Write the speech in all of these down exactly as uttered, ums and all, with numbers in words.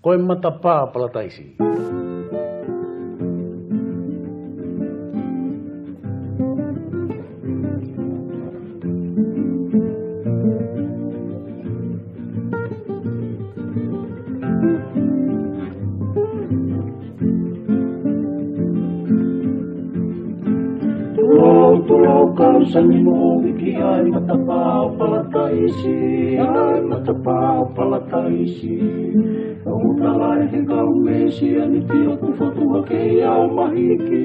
Ko e Matapā ʻo Palataisi. Tulou, tulou, kau sani mo viki ai Matapā ʻo Palataisi, ai Matapā ʻo Palataisi. ʻOku tala ʻe he kau Mesianiti ʻoku fotu hake ia ʻo mahiki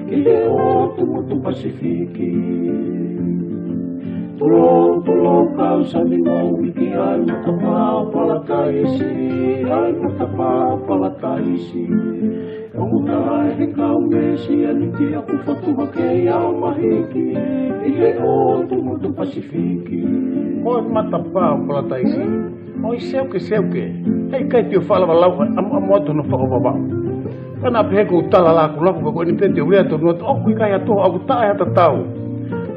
ki he ʻotu motu Pasifiki. Tulou, tulou, kau sani mo viki ai Matapā ʻo Palataisi, ai Matapā ʻo Palataisi. ʻOku tala ʻe he kau Mesianiti ʻoku fotu hake ia ʻo mahiki ki he ʻotu motu Pasifiki. Ko e Matapā ʻo Palataisi. ʻOi seuke, seuke. Heʻikai te u faʻa lava lau, ʻamu, ʻamu atu hono faʻo vava. Ka naʻa pehē ʻoku ou tala lakulaku, ka ko eni pē te u lea tonu atu, ʻoku ʻikai ha toho, ʻoku taʻe ha tatau.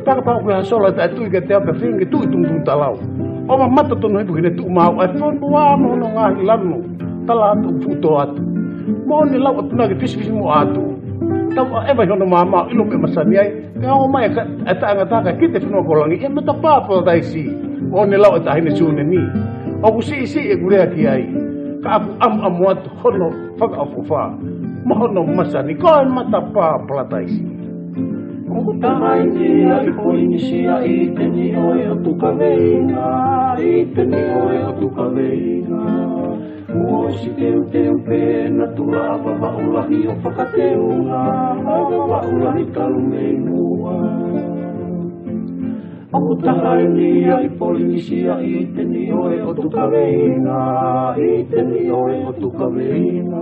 Pea kapau ʻoku ʻi ai ha sola taʻetui kiate au pea feinga ke tuʻu ʻi tumutumu talau. ʻO mamata tonu hifo ki heʻene tuʻu maau ʻa e fonua mo hono ngaahi lanu. Tala atu ʻoku fuʻu tō atu. Moʻoni lau atu naʻa ke fisifisimuʻa atu. Tau ʻaʻeva ʻi hono maama, ʻilo meʻa masani ai. Kae ʻomai ʻa e ka, ʻa e taʻengata kae kite fonua ko langi, ʻi he Matapā ʻo Palataisi. ʻO ne lau ʻa e Taʻahine Sune ni. ʻOku siʻisiʻi ʻeku lea ki ai. Ka ʻoku ʻamuʻamu atu hono fakaʻofoʻofa mo hono masani, ko e Matapā ʻo Palataisi. ʻOku taha eni ia ʻi Polinisia, ʻi ʻĪteni ʻo e ʻOtu Kaveinga, ʻi ʻĪteni ʻo e ʻOtu Kaveinga. Kuo ʻosi teuteu pē ʻena tula ʻa Vavaʻu Lahi ʻo fakateunga, ʻa Vavaʻu Lahi talu mei muʻa. ʻOku taha eni ia ʻi Polinisia, ʻi ʻĪteni ʻo e ʻOtu Kaveinga, ʻi ʻĪteni ʻo e ʻOtu Kaveinga.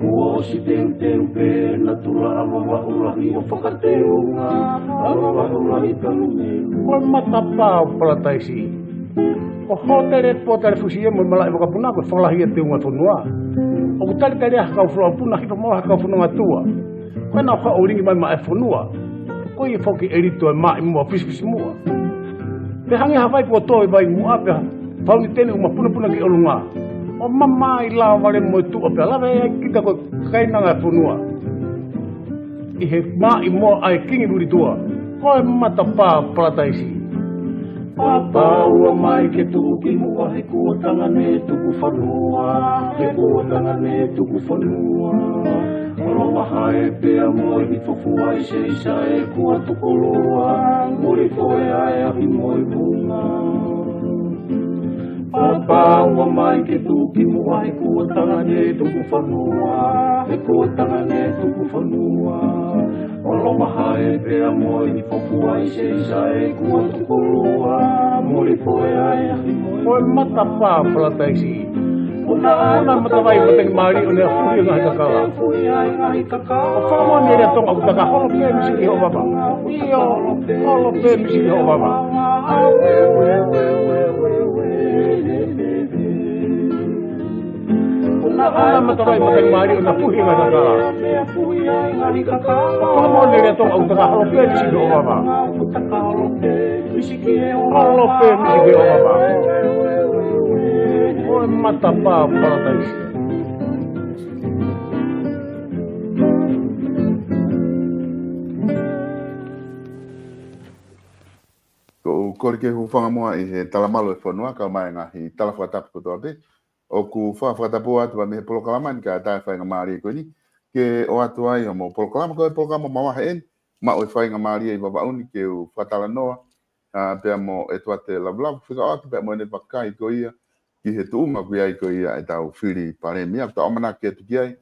Kuo ʻosi teuteu pē ʻena tula ʻa Vavaʻu Lahi ʻo fakateunga, ʻa Vavaʻu Lahi talu mei muʻa. Ko e Matapā ʻo Palataisi. Ko e hōtele, pōtale fusi ia mo e malaʻe vakapuna, ko e fakalahi ia teunga fonua. ʻOku talitali ai ha kau folofola puna, hifo mo ha kau fononga tuʻa. Ko ʻenau haʻu ʻo lingi mai maʻa e fonua. Ko ia foki ʻe lito e maʻi muʻa fisifisimuʻa. Pea hangē ha vai kuo tō ʻi vai muʻa pea fauniteni ʻoku mapunapuna ki ʻolunga. ʻO mamaʻo lava vale mo e tuʻa pea lave ai kita ko e kainanga e fonua. ʻI he maʻi muʻa ʻa e kingi Vilitua. Ko e Matapā ʻo Palataisi. Pāpā ua mai ke tuʻu ki muʻa he kuo tangane tuku fanua, he kuo tangane tuku fanua. ʻOlo vahae pea mo e hifo fua ʻi Seisa ʻe kuo tukulua, muli foe ʻa e afi mo e vunga. Pāpā ua mai ke tuʻu ki muʻa he kuo tangane tuku fanua, he kuo tangane tuku fanua. ʻOlo vahae pea mo e hifo fua ʻi Seisa ʻe kuo tukulua, muli foe ʻa e afi mo e vunga. Ko e Matapā ʻo Palataisi. Ko ʻena ʻa e matavai matangi mālie ʻo ne afuhi e ngaahi kakala. Afuhi ʻa e ngaahi kakala. ʻOku fakamoʻoni ʻe Lea Tonga ʻoku taka, holo pē misi ki hoʻo vava. ʻIo, holo pē misi ki hoʻo vava. Ko ʻena ʻa e matavai matangi mālie ʻo ne afuhi e ngaahi kakala. ʻOku fakamoʻoni ʻe Lea Tonga ʻoku taka, holo pē misi ki hoʻo vava. Holo pē misi ki hoʻo vava. Ko e Matapā ʻo Palataisi. Ko u kole ke u hūfanga muʻa ʻi he talamalu e fonua, kae ʻumaʻā e ngaahi tala fakatapu kotoa pē. ʻOku fa-, fakatapu atu pē mei he polokalama ni kae ʻatā e faingamālie ko eni ke ʻoatu ai hoʻomou polokalama, ko e polokalama mavahe eni, maʻu e faingamālie ʻi Vavaʻu ni ke u fakatalanoa, ʻa, pea mo ʻEtuate Lavulavu, fekauʻaki pea mo ʻene vakai ko ia ki he tuʻunga ʻoku ʻi ai ko ia ʻetau fili palēmia, ʻoku tau ʻamanaki atu ki ai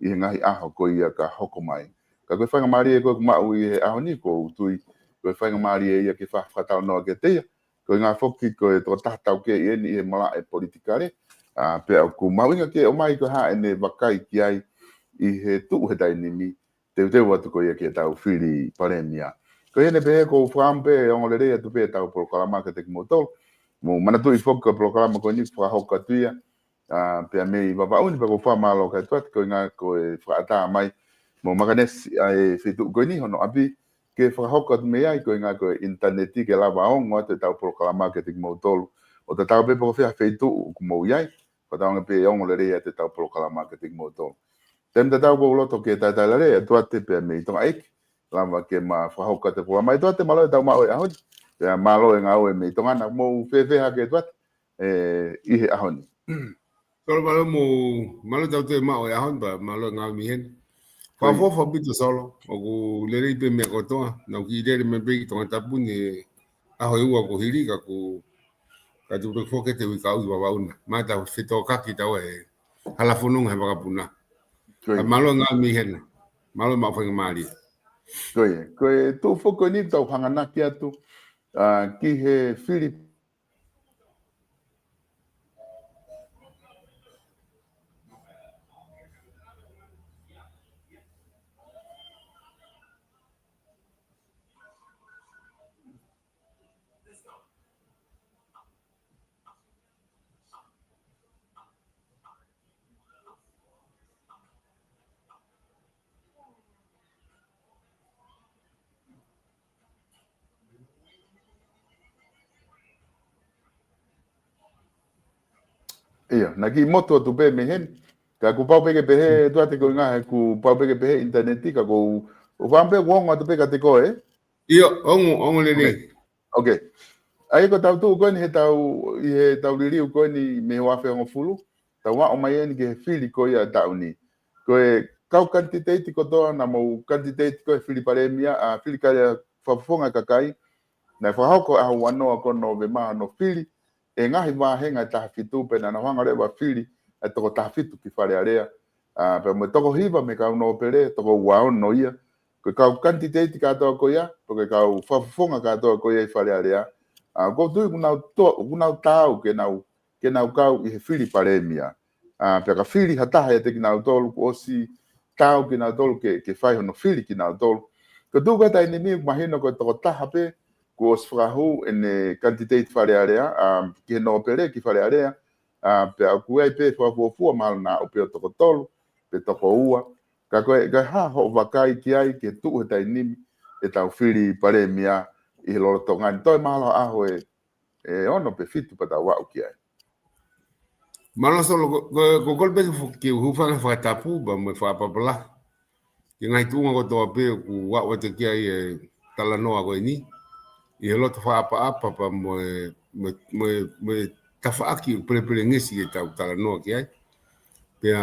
ʻi he ngaahi ʻaho ko ia ka hoko mai. Ka ko e faingamālie ko ē ʻoku maʻu ʻi he ʻaho ni, ʻoku ou tui ko e faingamālie ia ke fa-, fakatalanoa kiate ia, ko e ʻuhinga foki ko e tokotaha taukei eni ʻi he malaʻe politikale, ʻa, pea ʻoku mahuʻinga ke ʻomai ko e hā ʻene vakai ki ai ʻi he tuʻu he taimi ni, teuteu atu ko ia ki heʻetau fili palēmia. Ko ia ʻoku ou pehē ʻoku ou fakaʻamu pē ʻo ongoongolelei atu pē ʻetau polokalama kiate kimoutolu. Mou manatuʻi foki ko e polokalama ko eni fakahoko atu ia, ʻa, pea mei Vavaʻu ni, pea ʻoku ou fakamālō ki he ʻEtuate ko e ʻuhinga ko e fakaʻatā mai mo makanesi ʻa e feituʻu ko eni hono ʻapi ke fakahoko atu mei ai, ko e ʻuhinga ko e ʻinitaneti ke lava ongo atu ʻetau polokalama kiate kimoutolu. ʻO tatau pē pe ko fē ha feituʻu ʻoku mou ʻi ai, Fakatauange pē ʻe ongo lelei ʻetau polokalama kiate kimoutolu. Taimi tatau ʻoku ou loto ke talitali lelei ʻa Tuate pea mei Tonga ʻEiki. Lava ke ma fakahoko atu e polokalama. ʻE Tuate, mālō e tau maʻu e ʻaho ni. Pea mālō e ngāue mei Tonga na. Mou fēfē hake, Tuate, ē, ʻi he ʻaho ni? Solo, mālō mo, mālō tau toe maʻu e ʻaho ni, pea mālō e ngāue mei heni. Ko ia. Fakaʻofoʻofa ʻaupito, Solo, ʻoku lelei pē meʻa kotoa, naʻa ku kiʻi lele mai pē ki Tongatapu ni ʻaho ʻe ua kuo hili, ka kuo, ka tuku pē foki e te ui kau i Vavaʻu na. Mai tau fetokaki tau e hala fononga he vakapuna. Ko ia. Ka mālō e ngāue mei heni. Mālō e maʻu faingamālie. Ko ia. Ko e tuʻu foki ko eni tau hanganaki atu, ā, ki he fili ʻIo, naʻa ku motu atu pē mei heni. Ka kuo pau pē ke pehē, Tuate, ko e ʻuhinga he kuo pau pē ke pehē ʻinitaneti, ka ʻoku ou, ʻoku ou fakaʻamu pē kuo ongo atu pē kiate koe, ē? ʻIo, ongo, ongo lelei. Okay. Okay. ʻA ia ko ʻetau tuʻu ko eni he tau, ʻi he tau liliu ko eni mei he ua afe hongofulu, tau aʻu mai eni ki he fili ko ia ʻo e taʻu ni. Ko e kau kanititeiti kotoa naʻa mou kanititeiti ko e fili palēmia, ā, fili kale fakafofonga kakai, naʻe fakahoko ʻaho uanoa ko Nōvema hono fili e ngaahi vāhenga ʻe taha fitu, pea naʻa nau hanga leva ʻo fili e toko taha fitu ki Fale Alea. Ā, pea mo e toko hiva mei he kau nōpele, toko uaono ia. Ko e kau kanititeiti kātoa ko ia, pe ko e kau fakafofonga kātoa ko ia ʻi Fale Alea. Ā, ʻoku ou tui ʻoku nau to-, ʻoku nau taau ke nau, ke nau kau ʻi he fili palēmia. Ā, pea ka fili ha taha ʻiate kinautolu, kuo ʻosi taau kinautolu ke, ke fai hono fili kinautolu. Ko e tuʻu ko ē he taimi ni, mahino ko e tokotaha pē kuo ʻosi fakahū ʻene kanititeiti Fale Alea, ā, ki he nōpele ki Fale Alea, ā, pea ʻoku ʻi ai pē fakafuofua mahalo naʻa ʻoku pē ʻo toko tolu, pe toko ua. Ka ko e, ka hā hoʻo vakai ki ai, ki he tuʻu he taimi ni ʻetau fili palēmia ʻi he lolotonga ni? Toe mahalo ha ʻaho ʻe, ʻe ono pe fitu pea tau aʻu ki ai. Mālō Solo, ko, ko, ko e kole pē ke u hūfanga he fakatapu, pea mo e fakaʻapaʻapa lahi ki he ngaahi tuʻunga kotoa pē ʻoku aʻu atu ki ai e talanoa ko eni. ʻI he loto fakaʻapaʻapa pea mo e, mo e, mo e, mo e tafaʻaki ʻoku pelepelengesi ʻetau talanoa ki ai. Pea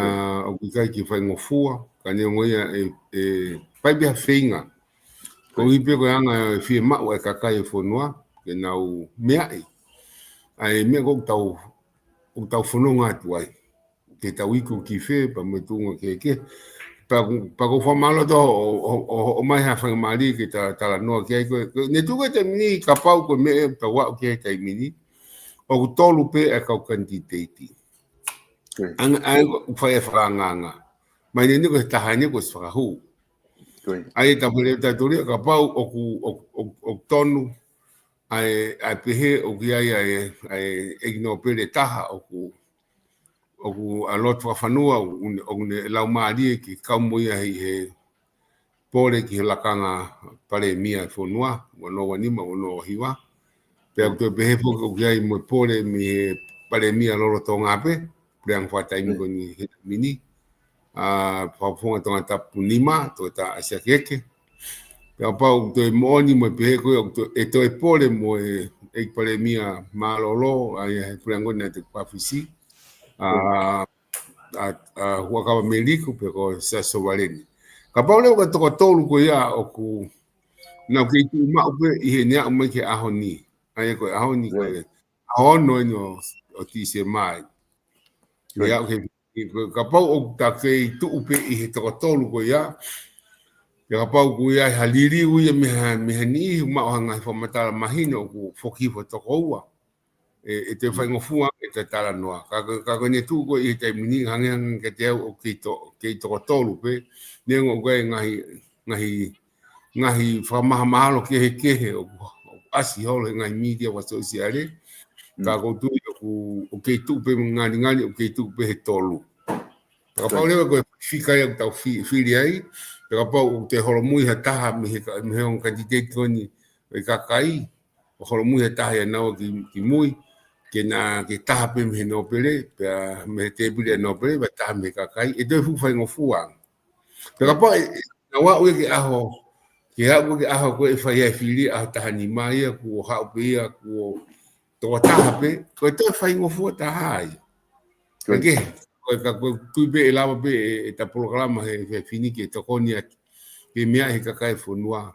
ʻoku ʻikai ke faingofua, ka neongo ia ʻe, ʻe, ʻe ʻi ai pē ha feinga. Koeʻuhi pē ko e anga e fiemaʻu ʻa e kakai e fonua ke nau meaʻi ʻa e meʻa ʻoku tau, ʻoku tau fononga atu ai. Ke tau iku ki fē, pea mo e tuʻunga kehekehe. Pea ʻoku, pea ʻoku ou fakamālō atu ʻo, ʻo, ʻo, ʻomai ha faingamālie ke ta-, talanoa ki ai. Ko e, ko e, ne tuku e taimi ni kapau ko e meʻa ʻoku tau aʻu ki ai he taimi ni, ʻoku tolu pē ʻa e kau kanititeiti. Ko ia. Anga, ʻa ia ʻoku fai e fakaangaanga. Mahino eni ko e taha eni kuo ʻosi fakahū. Ko ia. ʻA ia ʻe tapu leva ʻetau tali kapau ʻoku, ʻoku, ʻoku, ʻoku tonu ʻa e, ʻa e pehē ʻoku ʻi ai ʻa e, ʻa e ʻEiki Nōpele ʻe taha ʻoku, ʻoku ʻa e lotu fakafonua, ʻoku ne, ʻoku ne laumālie ke kau mo ia ʻi he pole ki he lakanga palēmia e fonua, ua noa ua nima, ua noa ua hiva. Pea ʻoku toe pehē foki ʻoku ʻi ai mo e pole mei he palēmia lolotonga pē, puleʻanga fakataimi ko eni he taimi ni. Ā, fakafofonga Tongatapu nima, Toketā ʻAisake Eke. Pea kapau ʻoku toe moʻoni mo e pehē ko ia ʻoku toe, ʻe toe pole mo e, ʻEiki Palēmia mālōlō, ʻa ia he puleʻanga ko eni ʻa e Fisi. Ā, ʻa, ʻa Huʻakavameiliku pe ko Siaosi Sovaleni. Kapau leva ko e toko tolu ko ia ʻoku nau kei tuʻu maʻu pē ʻi heʻene aʻu mai ki he ʻaho ni. ʻA ia ko e ʻaho ni ko e ʻaho ono eni ʻo, ʻo Tīsema. Ko ia, ʻoku, kapau ʻoku ta kei tuʻu pē ʻi he toko tolu ko ia, pea kapau ʻoku ʻi ai ha liliu ia mei ha, mei ha niʻihi maʻu ha ngaahi fakamatala mahino ʻoku foki hifo toko ua. ʻE, ʻe toe faingofua ʻeta talanoa. Ka ko, ka ko ʻene tuʻu ko ē he taimi ni, hangē hangē kiate au ʻoku kei to-, kei toko tolu pē, neongo ʻoku ʻi ai e ngaahi, ngaahi, ngaahi fakamahamahalo kehekehe ʻoku, ʻoku ʻasi holo he ngaahi mītia fakasōsiale. Ka ʻoku ou tui ʻoku, ʻoku kei tuʻu pē ngalingali, ʻoku kei tuʻu pē he tolu. Pea kapau leva ko e fika ia ʻoku tau fi-, fili ai, pea kapau ʻoku toe holomui ha taha mei he ka-, mei he ongo kanititeiti ko eni ʻo e kakai, ʻo holomui ha taha ia naua ki, ki mui, ke na ke taha pē mei he nōpele, pea mei he tēpile ʻa e nōpele, pea taha mei he kakai, ʻe toe fuʻu faingofua. Pea kapau ʻe, ʻe, naʻa ʻoku ʻi ai ke ʻaho, ke aʻu ke ʻaho ko ē ʻe fai ai e fili ʻaho taha nima ia, kuo haʻu pē ia, kuo toko taha pē, ko e toe faingofua taha ia. Ka ke, ko e ka ko e tui pē ʻe lava pē ʻe, ʻe ta polokalama he, he fini ke tokoni atu, ke meʻa he kakai e fonua.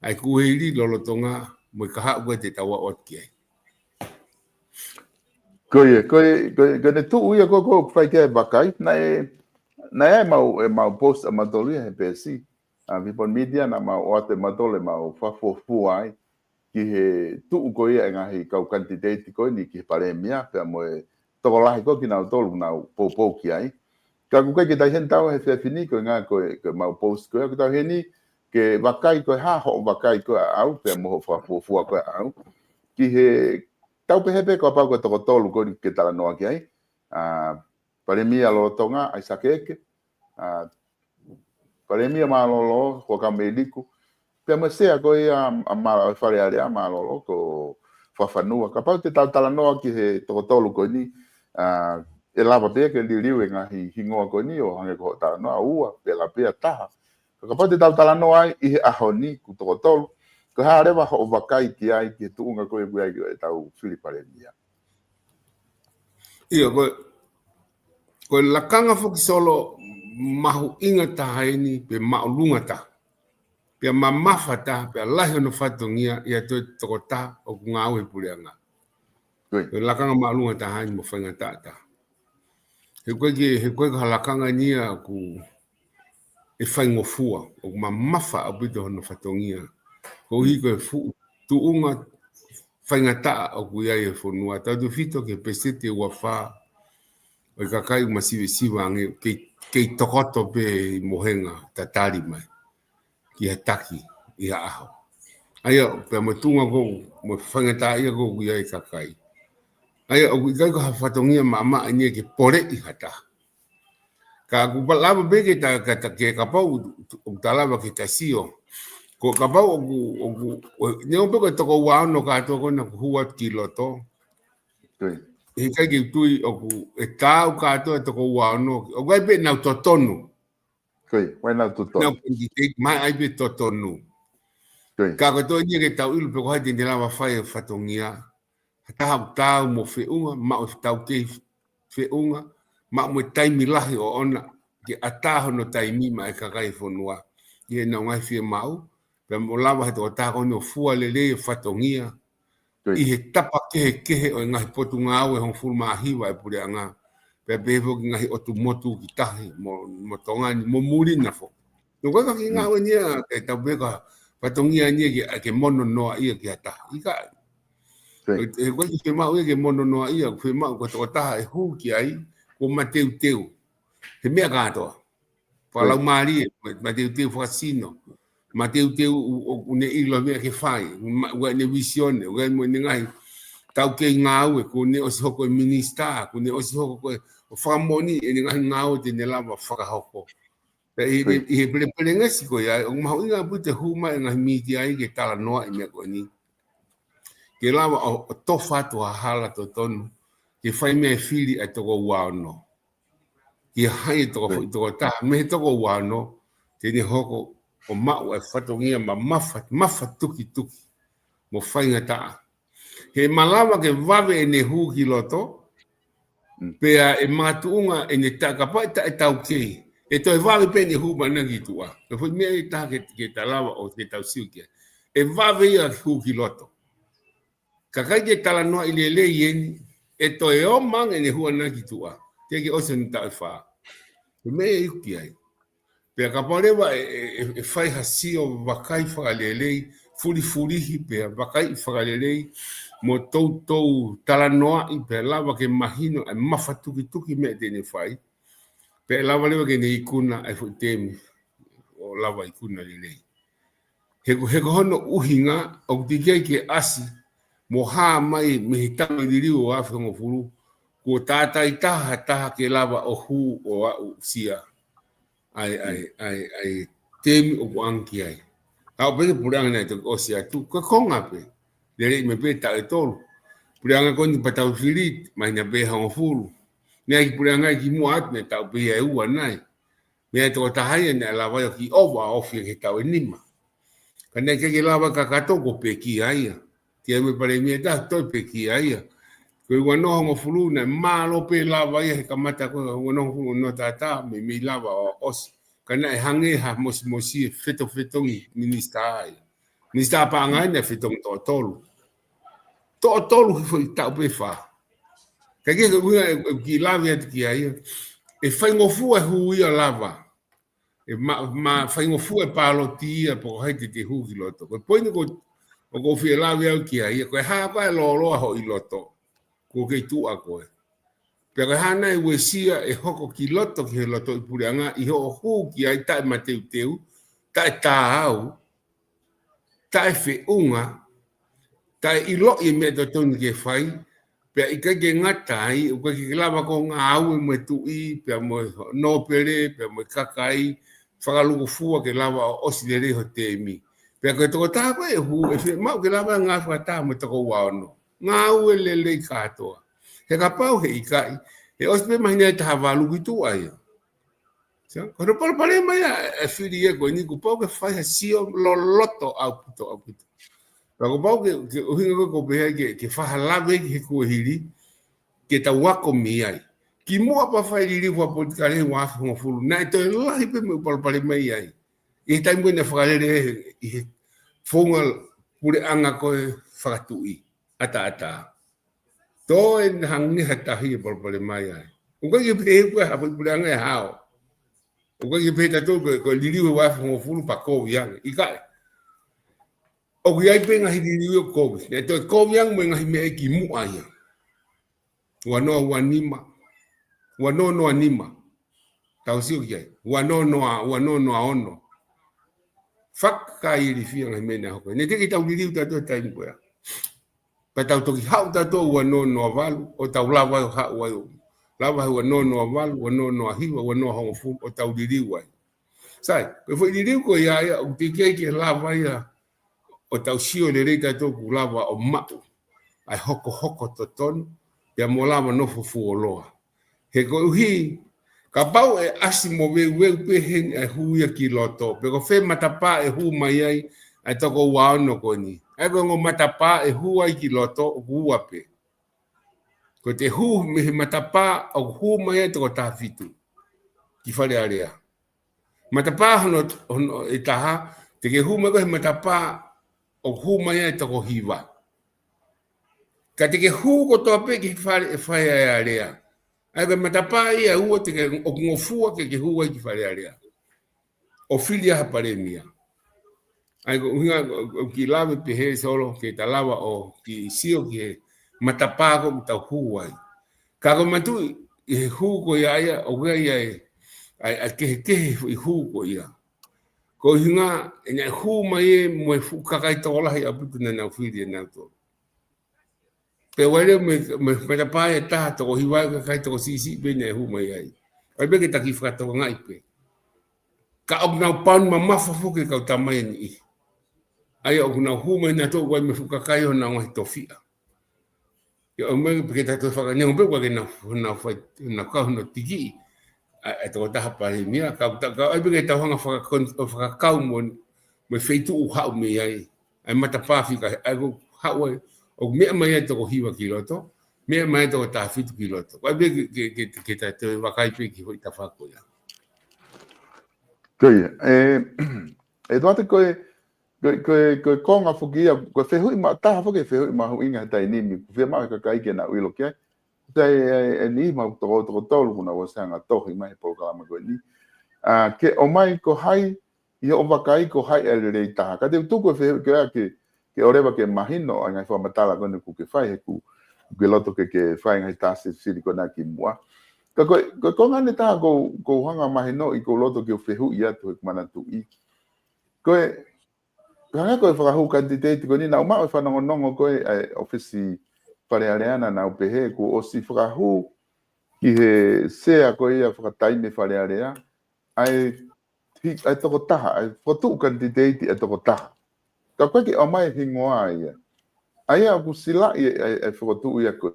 ʻA e kuo hili lolotonga, mo e kahaʻu ko ē te tau aʻu atu ki ai. Ko ia, ko e, ko e, ko e ne tuʻu ia ko, ko fai ki ai e vakai, naʻe, naʻe ʻi ai ʻemau, ʻemau post ʻamautolu ia he peesi. ʻA Vipon Media naʻa mau ʻoatu ʻemautolu ʻemau fakafuofua ai ki he tuʻu ko ia e ngaahi kau kanititeiti ko eni ki he palēmia, pea mo e tokolahi ko ē kinautolu naʻa nau poupou ki ai. Ka ʻoku ʻikai ke tau ʻi heni ʻetau he efiafi ni ko e ngaahi ko e, ko ʻemau post ko ia, ʻoku tau ʻi heni ke vakai ko e hā hoʻo vakai ko ē ʻaʻau, pea mo hoʻo fakafuofua ko ē ʻaʻau. Ki he tau pehē pē kapau ko e toko tolu ko eni ke talanoa ki ai. ʻA, Palēmia lolotonga, ʻAisake Eke, ʻa, Palēmia mālōlō, Huʻakavameiliku, pea mo e sea ko ia ʻa, ʻa Mala, ʻo e Fale Alea mālōlō, ko Fafanua. Kapau te tau talanoa ki he toko tolu ko eni, ʻa, ʻe lava pē ke liliu e ngaahi hingoa ko eni, ʻo hangē ko hoʻo talanoa, ua, pea lava pē ia taha. Ka kapau te tau talanoa ai ʻi he ʻaho ni, ko e toko tolu, ko e hā leva hoʻo vakai ki ai, ki he tuʻunga ko ē ʻoku ʻi ai ʻetau fili palēmia. ʻIo, ko e, ko e lakanga foki Solo mahuʻinga taha eni, pea māʻolunga taha. Pea mamafa taha, pea lahi hono fatongia ʻi ha toe tokotaha ʻoku ngāue he puleʻanga. Ko ia. Ko e lakanga māʻolunga taha eni mo faingataʻa taha. He ko e ke, he ko e ka lakanga eni ia ʻoku ʻe faingofua, ʻoku mamafa ʻaupito hono fatongia. Koeʻuhi ko e fuʻu tuʻunga faingataʻa ʻoku ʻi ai e fonua. Tautefito ki he peseti ʻe ua fā ʻo e kakai ʻoku masivesiva ange, kei, kei tokoto pē ʻi mohenga tatali mai ki ha taki ʻi ha ʻaho. ʻA ia, pea mo e tuʻunga ko ē, mo e faingataʻaʻia ko ē ʻoku ʻi ai e kakai. ʻA ia, ʻoku ʻikai ko ha fatongia maʻamaʻa eni ia ke poleʻi ha taha. Ka ʻoku pau lava pē ke ta, ka ta, ke kapau ʻoku ta lava ke ta sio. Ko e kapau ʻoku, ʻoku, ʻo, neongo pē ko e toko ua ono kātoa ko ena kuo hū atu ki loto. Ko ia. He ʻikai ke u tui ʻoku ʻe taau kātoa e toko ua ono. ʻOku ʻi ai pē ʻenau totonu. Ko ia, ʻoku ʻi ai ʻenau totonu. Nau candidate mai ʻa ia pē totonu. Ko ia. Ka ko e toe eni ia ke tau ʻilo pe ko hai te ne lava fai e fatongia. Ha taha ʻoku taau mo feʻunga, maʻu e taukei feʻunga, maʻu mo e taimi lahi ʻoʻona ke ʻatā hono taimi maʻa e kakai e fonua ʻi heʻenau ngaahi fiemaʻu, pea mo lava he tokotaha ko eni ʻo fua lelei e fatongia, Ko ia. ʻI he tapa kehekehe ʻo e ngaahi potungāue hongofulu mā hiva e puleʻanga, pea pehē foki ngaahi ʻotu motu ki tahi, mo, mo Tonga ni, mo muli na foki. Nō ko e ka ki Mm. ngāue eni ia, ke tau pehē ko e fatongia eni ia ke, ke mono noaʻia ki ha taha. ʻIkai. Ko ia. He ko e ke fiemaʻu ia ke mono noaʻia, ko e fiemaʻu ko e tokotaha ʻe hū ki ai, kuo mateuteu. He meʻa kātoa. Ko ia. Fakalaumālie, ma, mateuteu fakasino. Mateuteu ʻo, ʻo, ʻoku ne ʻilo meʻa ke fai. Ma, ʻoku ʻi ai ʻene vīsone, ʻoku ʻi ai mo ʻene ngaahi taukei ngāue, kuo ne ʻosi hoko e minisitā, kuo ne ʻosi hoko ko e ʻo fakamoʻoni ʻene ngaahi ngāue te ne lava fakahoko. Pea ʻi, Ko ia. ʻi, ʻi he pelepelengesi ko ia, ʻoku mahuʻinga ʻaupito e hū mai e ngaahi mītia ai ke talanoaʻi e meʻa ko eni. Ke lava ʻo, ʻo tofa atu ha hala totonu, ke fai mei ai e fili ʻa e toko ua ono. Ki ha ʻi ai e toko Ko ia. foʻi tokotaha, mei he toko ua ono, te ne hoko ʻo maʻu e fatongia ma, mafa, mafatukituki, mo faingataʻa. He malava ke vave ʻene hū ki loto, Mm. pea ʻe makatuʻunga ʻene ta, kapau ʻe ta, ʻe taukei. ʻE toe vave pē ʻene hū mai ʻana ki tuʻa. Ko e foʻi meʻa ʻe taha ke, ke ta lava ʻo ke tau sio ki ai. ʻE vave ia ke hū ki loto. Ka ʻikai ke talanoaʻi lelei eni, ʻe toe ō mai ange ʻene hū ʻana ki tuʻa. Teʻeki ke ʻosi ʻene taʻu ʻe fā. Ko e meʻa ʻe iku ki ai. Pea kapau leva ʻe, ʻe, ʻe, ʻe fai ha sio vakai fakalelei, fulifulihi pea vakai fakalelei, mo toutou talanoaʻi pea lava ke mahino e mafatukituki meʻa te ne fai. Pea ʻe lava leva ke ne ikuna e foʻi teemi, ʻo lava ikuna lelei. He ko, he ko hono ʻuhinga, ʻoku teʻeki ai ke ʻasi, mo hā mai mei he taimi liliu ʻo afe hongofulu, kuo tātāitaha ha taha ke lava ʻo hū ʻo aʻusia ʻa e, ʻa e, ʻa e, ʻa e teemi ʻoku ʻange ki ai. Ka ʻoku pehē puleʻanga naʻe toki ʻosi atu, ko e konga pē. Lele mai pē taʻu ʻe tolu. Puleʻanga ko eni pea tau fili, māhina pē ʻe hongofulu. Naʻe ʻi ai e kiʻi puleʻanga ia kimuʻa atu, naʻe taʻu pē ia ʻe ua nai. Meʻa ʻe toko taha ia naʻe lava ia ʻo kiʻi ʻova ʻo ofi ki he taʻu ʻe nima. Ka naʻe ʻikai ke lava kakato, kuo pekia ia. Tia me palēmia ʻe taha, toe pekia ia. Ko e ua noa hongofulu naʻe mālō pē lava ia he kamata ko e ua noa hongofulu ʻo nō tata, meimei lava ʻo ʻosi. Ka naʻe hangē ha mosimosi e fetofetongi minisitā ia. Minisitā paʻanga ia naʻe fetongi toʻo tolu. Toʻo tolu he foʻi taʻu pē ʻe fā. Ka ko e ʻuhinga ʻeku kiʻi lave atu ki ai ia, ʻe faingofua e hū ia lava. ʻE ma, ma faingofua e pāloti ia pe ko hai te te hū ki loto. Ko e poini ko ē ʻoku ou fie lave au ki ai ia, ko e hā pē ʻa e lōloa hoʻo ʻi loto, kuo kei tuʻa koe. Pea ko e hā nai e uesia ʻe hoko ki loto ki he lotoʻi puleʻanga ʻi hoʻo hū ki ai taʻe mateuteu, taʻe taau, taʻe feʻunga, taʻe ʻiloʻi e meʻa totonu ke fai, pea ʻikai ke ngata ai, ʻoku ʻikai ke lava ʻo ngāue mo e tuʻi, pea mo e nōpele, pea mo e kakai, fakalūkufua ke lava ʻo ʻosi lelei ho temi. Pea ko e tokotaha ko ē ʻe hū, ʻe fiemaʻu ke lava ngāue fakataha mo e toko ua ono. Ngāue lelei kātoa. He kapau he ʻikai, ʻe ʻosi pē māhina ʻe taha valu ki tuʻa ia. Sio, ko hono palopalema ia e fili ia ko eni, kuo pau ke fai ha sio loloto ʻaupito, ʻaupito. Pea kuo pau ke, ke ʻuhinga ko ē ʻoku ou pehē ke, ke fai ha lave ki he kuohili, ke tau ako mei ai. Kimuʻa pea fai liliu fakapolitikale he ua afe hongofulu, naʻe toe lahi pē mo e palopalema ia ai. ʻI he taimi ko ē naʻe fakalele ʻi he founga puleʻanga ko ē fakatuʻi ʻataʻatā. Toe hangē ha tahi e palopalema ia ai. ʻOku ʻikai ke pehē ko e hā foʻi puleʻanga ʻe hao. ʻOku ʻikai ke pehē tautolu ko e, ko e liliu he ua afe hongofulu pea kovi ange. ʻIkai. ʻOku ʻi ai pē ngaahi liliu ʻoku kovi. Naʻe toe kovi ange mo e ngaahi meʻa ʻi kimuʻa ia. Ua noa ua nima. Ua noa noa nima. Tau sio ki ai. Ua noa noa, ua noa noa ono. Fakailifia ngaahi meʻa naʻe hoko. Naʻe teʻeki ke tau liliu tautolu he taimi ko ia. Pea tau toki haʻu tautolu ua noa noa valu, ʻo tau lava ʻo haʻu ai ʻo lava he ua noa noa valu, ua noa noa hiva, ua noa hongofulu, ʻo tau liliu ai. Sai, ko e foʻi liliu ko ia ia, ʻoku teʻeki ai ke lava ia ʻo tau sio lelei tautolu kuo lava ʻo maʻu ʻa e hokohoko totonu, pea mo lava nofo fuoloa. He koeʻuhi, kapau ʻe ʻasi mo veuveu pē heni ʻa e hū ia ki loto, pe ko fē matapā ʻe hū mai ai ʻa e toko ua ono ko eni. ʻA ia ko e ongo matapā ʻe hū ai ki loto, ʻoku ua pē. Ko ʻete hū mei he matapā ʻoku hū mai ai toko taha fitu ki Fale Alea. Matapā hono, hono ʻe taha, te ke hū mai koe he matapā ʻoku hū mai ai toko hiva. Ka te ke hū kotoa pē ki Fale, Fale Alea. ʻA ia ko e matapā ia ʻe ua te ke ʻoku ngofua ke ke hū ai ki Fale Alea. ʻO fili ai ha palēmia. ʻA ia ko e ʻuhinga ʻoku ou kiʻi lave pehē Solo ke ta lava ʻo kiʻi sio ki he matapā ko ē ʻoku tau hū ai. Ka ko e manatuʻi ʻi he hū ko ia ia, ʻoku ʻi ai ʻa e, ʻa e, ʻa e kehekehe ʻi he hū ko ia. Ko e ʻuhinga, ʻe naʻe hū mai ē mo e fuʻu kakai tokolahi ʻaupito naʻa nau fili ʻe nautolu. Pea ʻoku ʻi ai leva mo e, mo e matapā ʻe taha toko hiva ʻa e kakai toko siʻisiʻi pē naʻe hū mai ai. ʻOku ʻi ai pē ke ta kiʻi fakatokangaʻi pē. Ka ʻoku nau pauni mamafa foki e kau tamaiki ʻa e niʻihi. ʻA ia ʻoku nau hū mai nautolu ʻoku ʻi ai mo e fuʻu kakai honau ngaahi tofiʻa. ʻIo, ʻomai pē ke ta toe fakaneongo pē ʻoku ʻikai ke nau, nau fai, nau kau hono tikiʻi ʻa e, ʻa e tokotaha palēmia, ka, ka, ka ʻoku ʻi ai pē ke tau hanga fakakon-, fakakau mo, mo e feituʻu ʻoku haʻu mei ai ʻa e matapā fika, ʻa ia ʻoku haʻu ai, ʻoku meʻa mai ai toko hiva ki loto, meʻa mai ai toko taha fitu ki loto. ʻOku ʻi ai pē ke, ke, ke, ke ta toe vakai pē ki he foʻi tafaʻaki ko ia. Ko ia, ʻe, ʻe Tuate ko e, ko e, ko e, ko e konga foki ia, ko e fehuʻi ma-, taha foki e fehuʻi mahuʻinga he taimi ni, ʻoku fiemaʻu e kakai ke nau ʻilo ki ai. Sai, ʻe, ʻe niʻihi mau toko, toko tolu, kuo nau ʻosi hanga ʻo tohi mai he polokalama ko eni. ʻA, ke ʻomai ko hai, ʻi hoʻo vakai ko hai ʻe lelei taha. Ka te u tuku e fehuʻi ko ia ke, ke ʻoleva ke mahino ʻa e ngaahi fakamatala ko eni ʻoku ke fai he ʻoku, ʻoku ke loto ke, ke fai ngaahi tasi sili ko ena kimuʻa. Ka ko e, ko e konga eni taha ʻoku, ʻoku ou hanga ʻo mahinoʻi ʻoku ou loto ke u fehuʻi atu he ʻoku ou manatuʻi. Ko e, hangē ko e fakahū kanititeiti ko eni naʻa ku maʻu e fanongonongo ko ē ʻa e ʻōfisi Fale Alea naʻa nau pehē kuo ʻosi fakahū ki he sea ko ia fakataimi Fale Alea, ʻa e hi-, ʻa e tokotaha, ʻa e fokotuʻu kanititeiti ʻa e tokotaha. Ka ʻoku ʻikai ke ʻomai e hingoa ia. ʻA ia ʻoku silaʻi e, e, e fokotuʻu ia ko ē.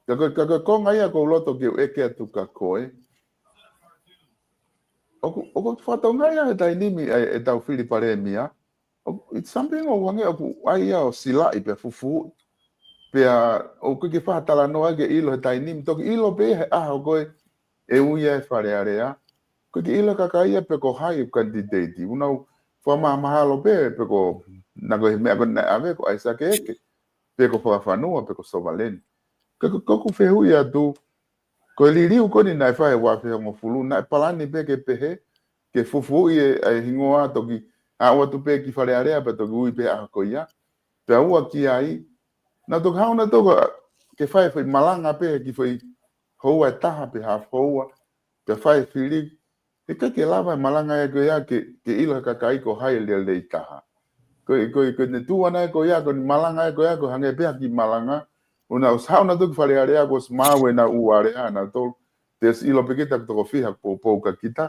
Ka ko, ka ko e konga ia ʻoku ou loto ke u ʻeke atu kia koe. ʻOku, ʻoku fakatokangaʻi ʻa e taimi ni ʻa e, ʻetau fili palēmia. ʻO, it's something ʻoku hangē ʻoku ʻai ia ʻo silaʻi pea fufū. Pea ʻoku ʻikai ke fakatalanoa ke ʻilo he taimi ni. Toki ʻilo pē he ʻaho ko ē ʻe ui ai e Fale Alea. ʻOku ʻikai ke ʻilo ʻe he kakai ia pe ko hai e candidate. ʻOku nau fakamahalo pē, pe ko, naʻa ko e meʻa ko ē naʻe ʻave ko ʻAisake Eke, pe ko Fakafanua, pe ko Sovaleni. Ka ko, ko ʻeku fehuʻi atu, ko e liliu ko eni naʻe fai he uaafe hongofulu, naʻe palani pē ke pehē, ke fufūʻi e, e hingoa toki, aʻu atu pē ki Fale Alea pea toki ui pē ʻaho ko ia. Pea ua ki ai, naʻa toki haʻu naʻa toki ke fai e foʻi malanga pē ki he foʻi houa ʻe taha pe half hour, pea fai e fili, he ʻikai ke lava e malanga ia ko ia ke, ke ʻilo he kakai ko hai e lelei taha. Ko e, ko e, ko e ne tuʻu ʻana ia ko ia, ko e malanga ia ko ia, ko e hangē pē ha kiʻi malanga, ʻo nau ʻosi haʻu naʻa toki Fale Alea, ko ʻosi maʻu ʻenau ʻū alea naʻa tolu, te ʻosi ʻilo pē kita ʻoku toko fiha poupou kia kita,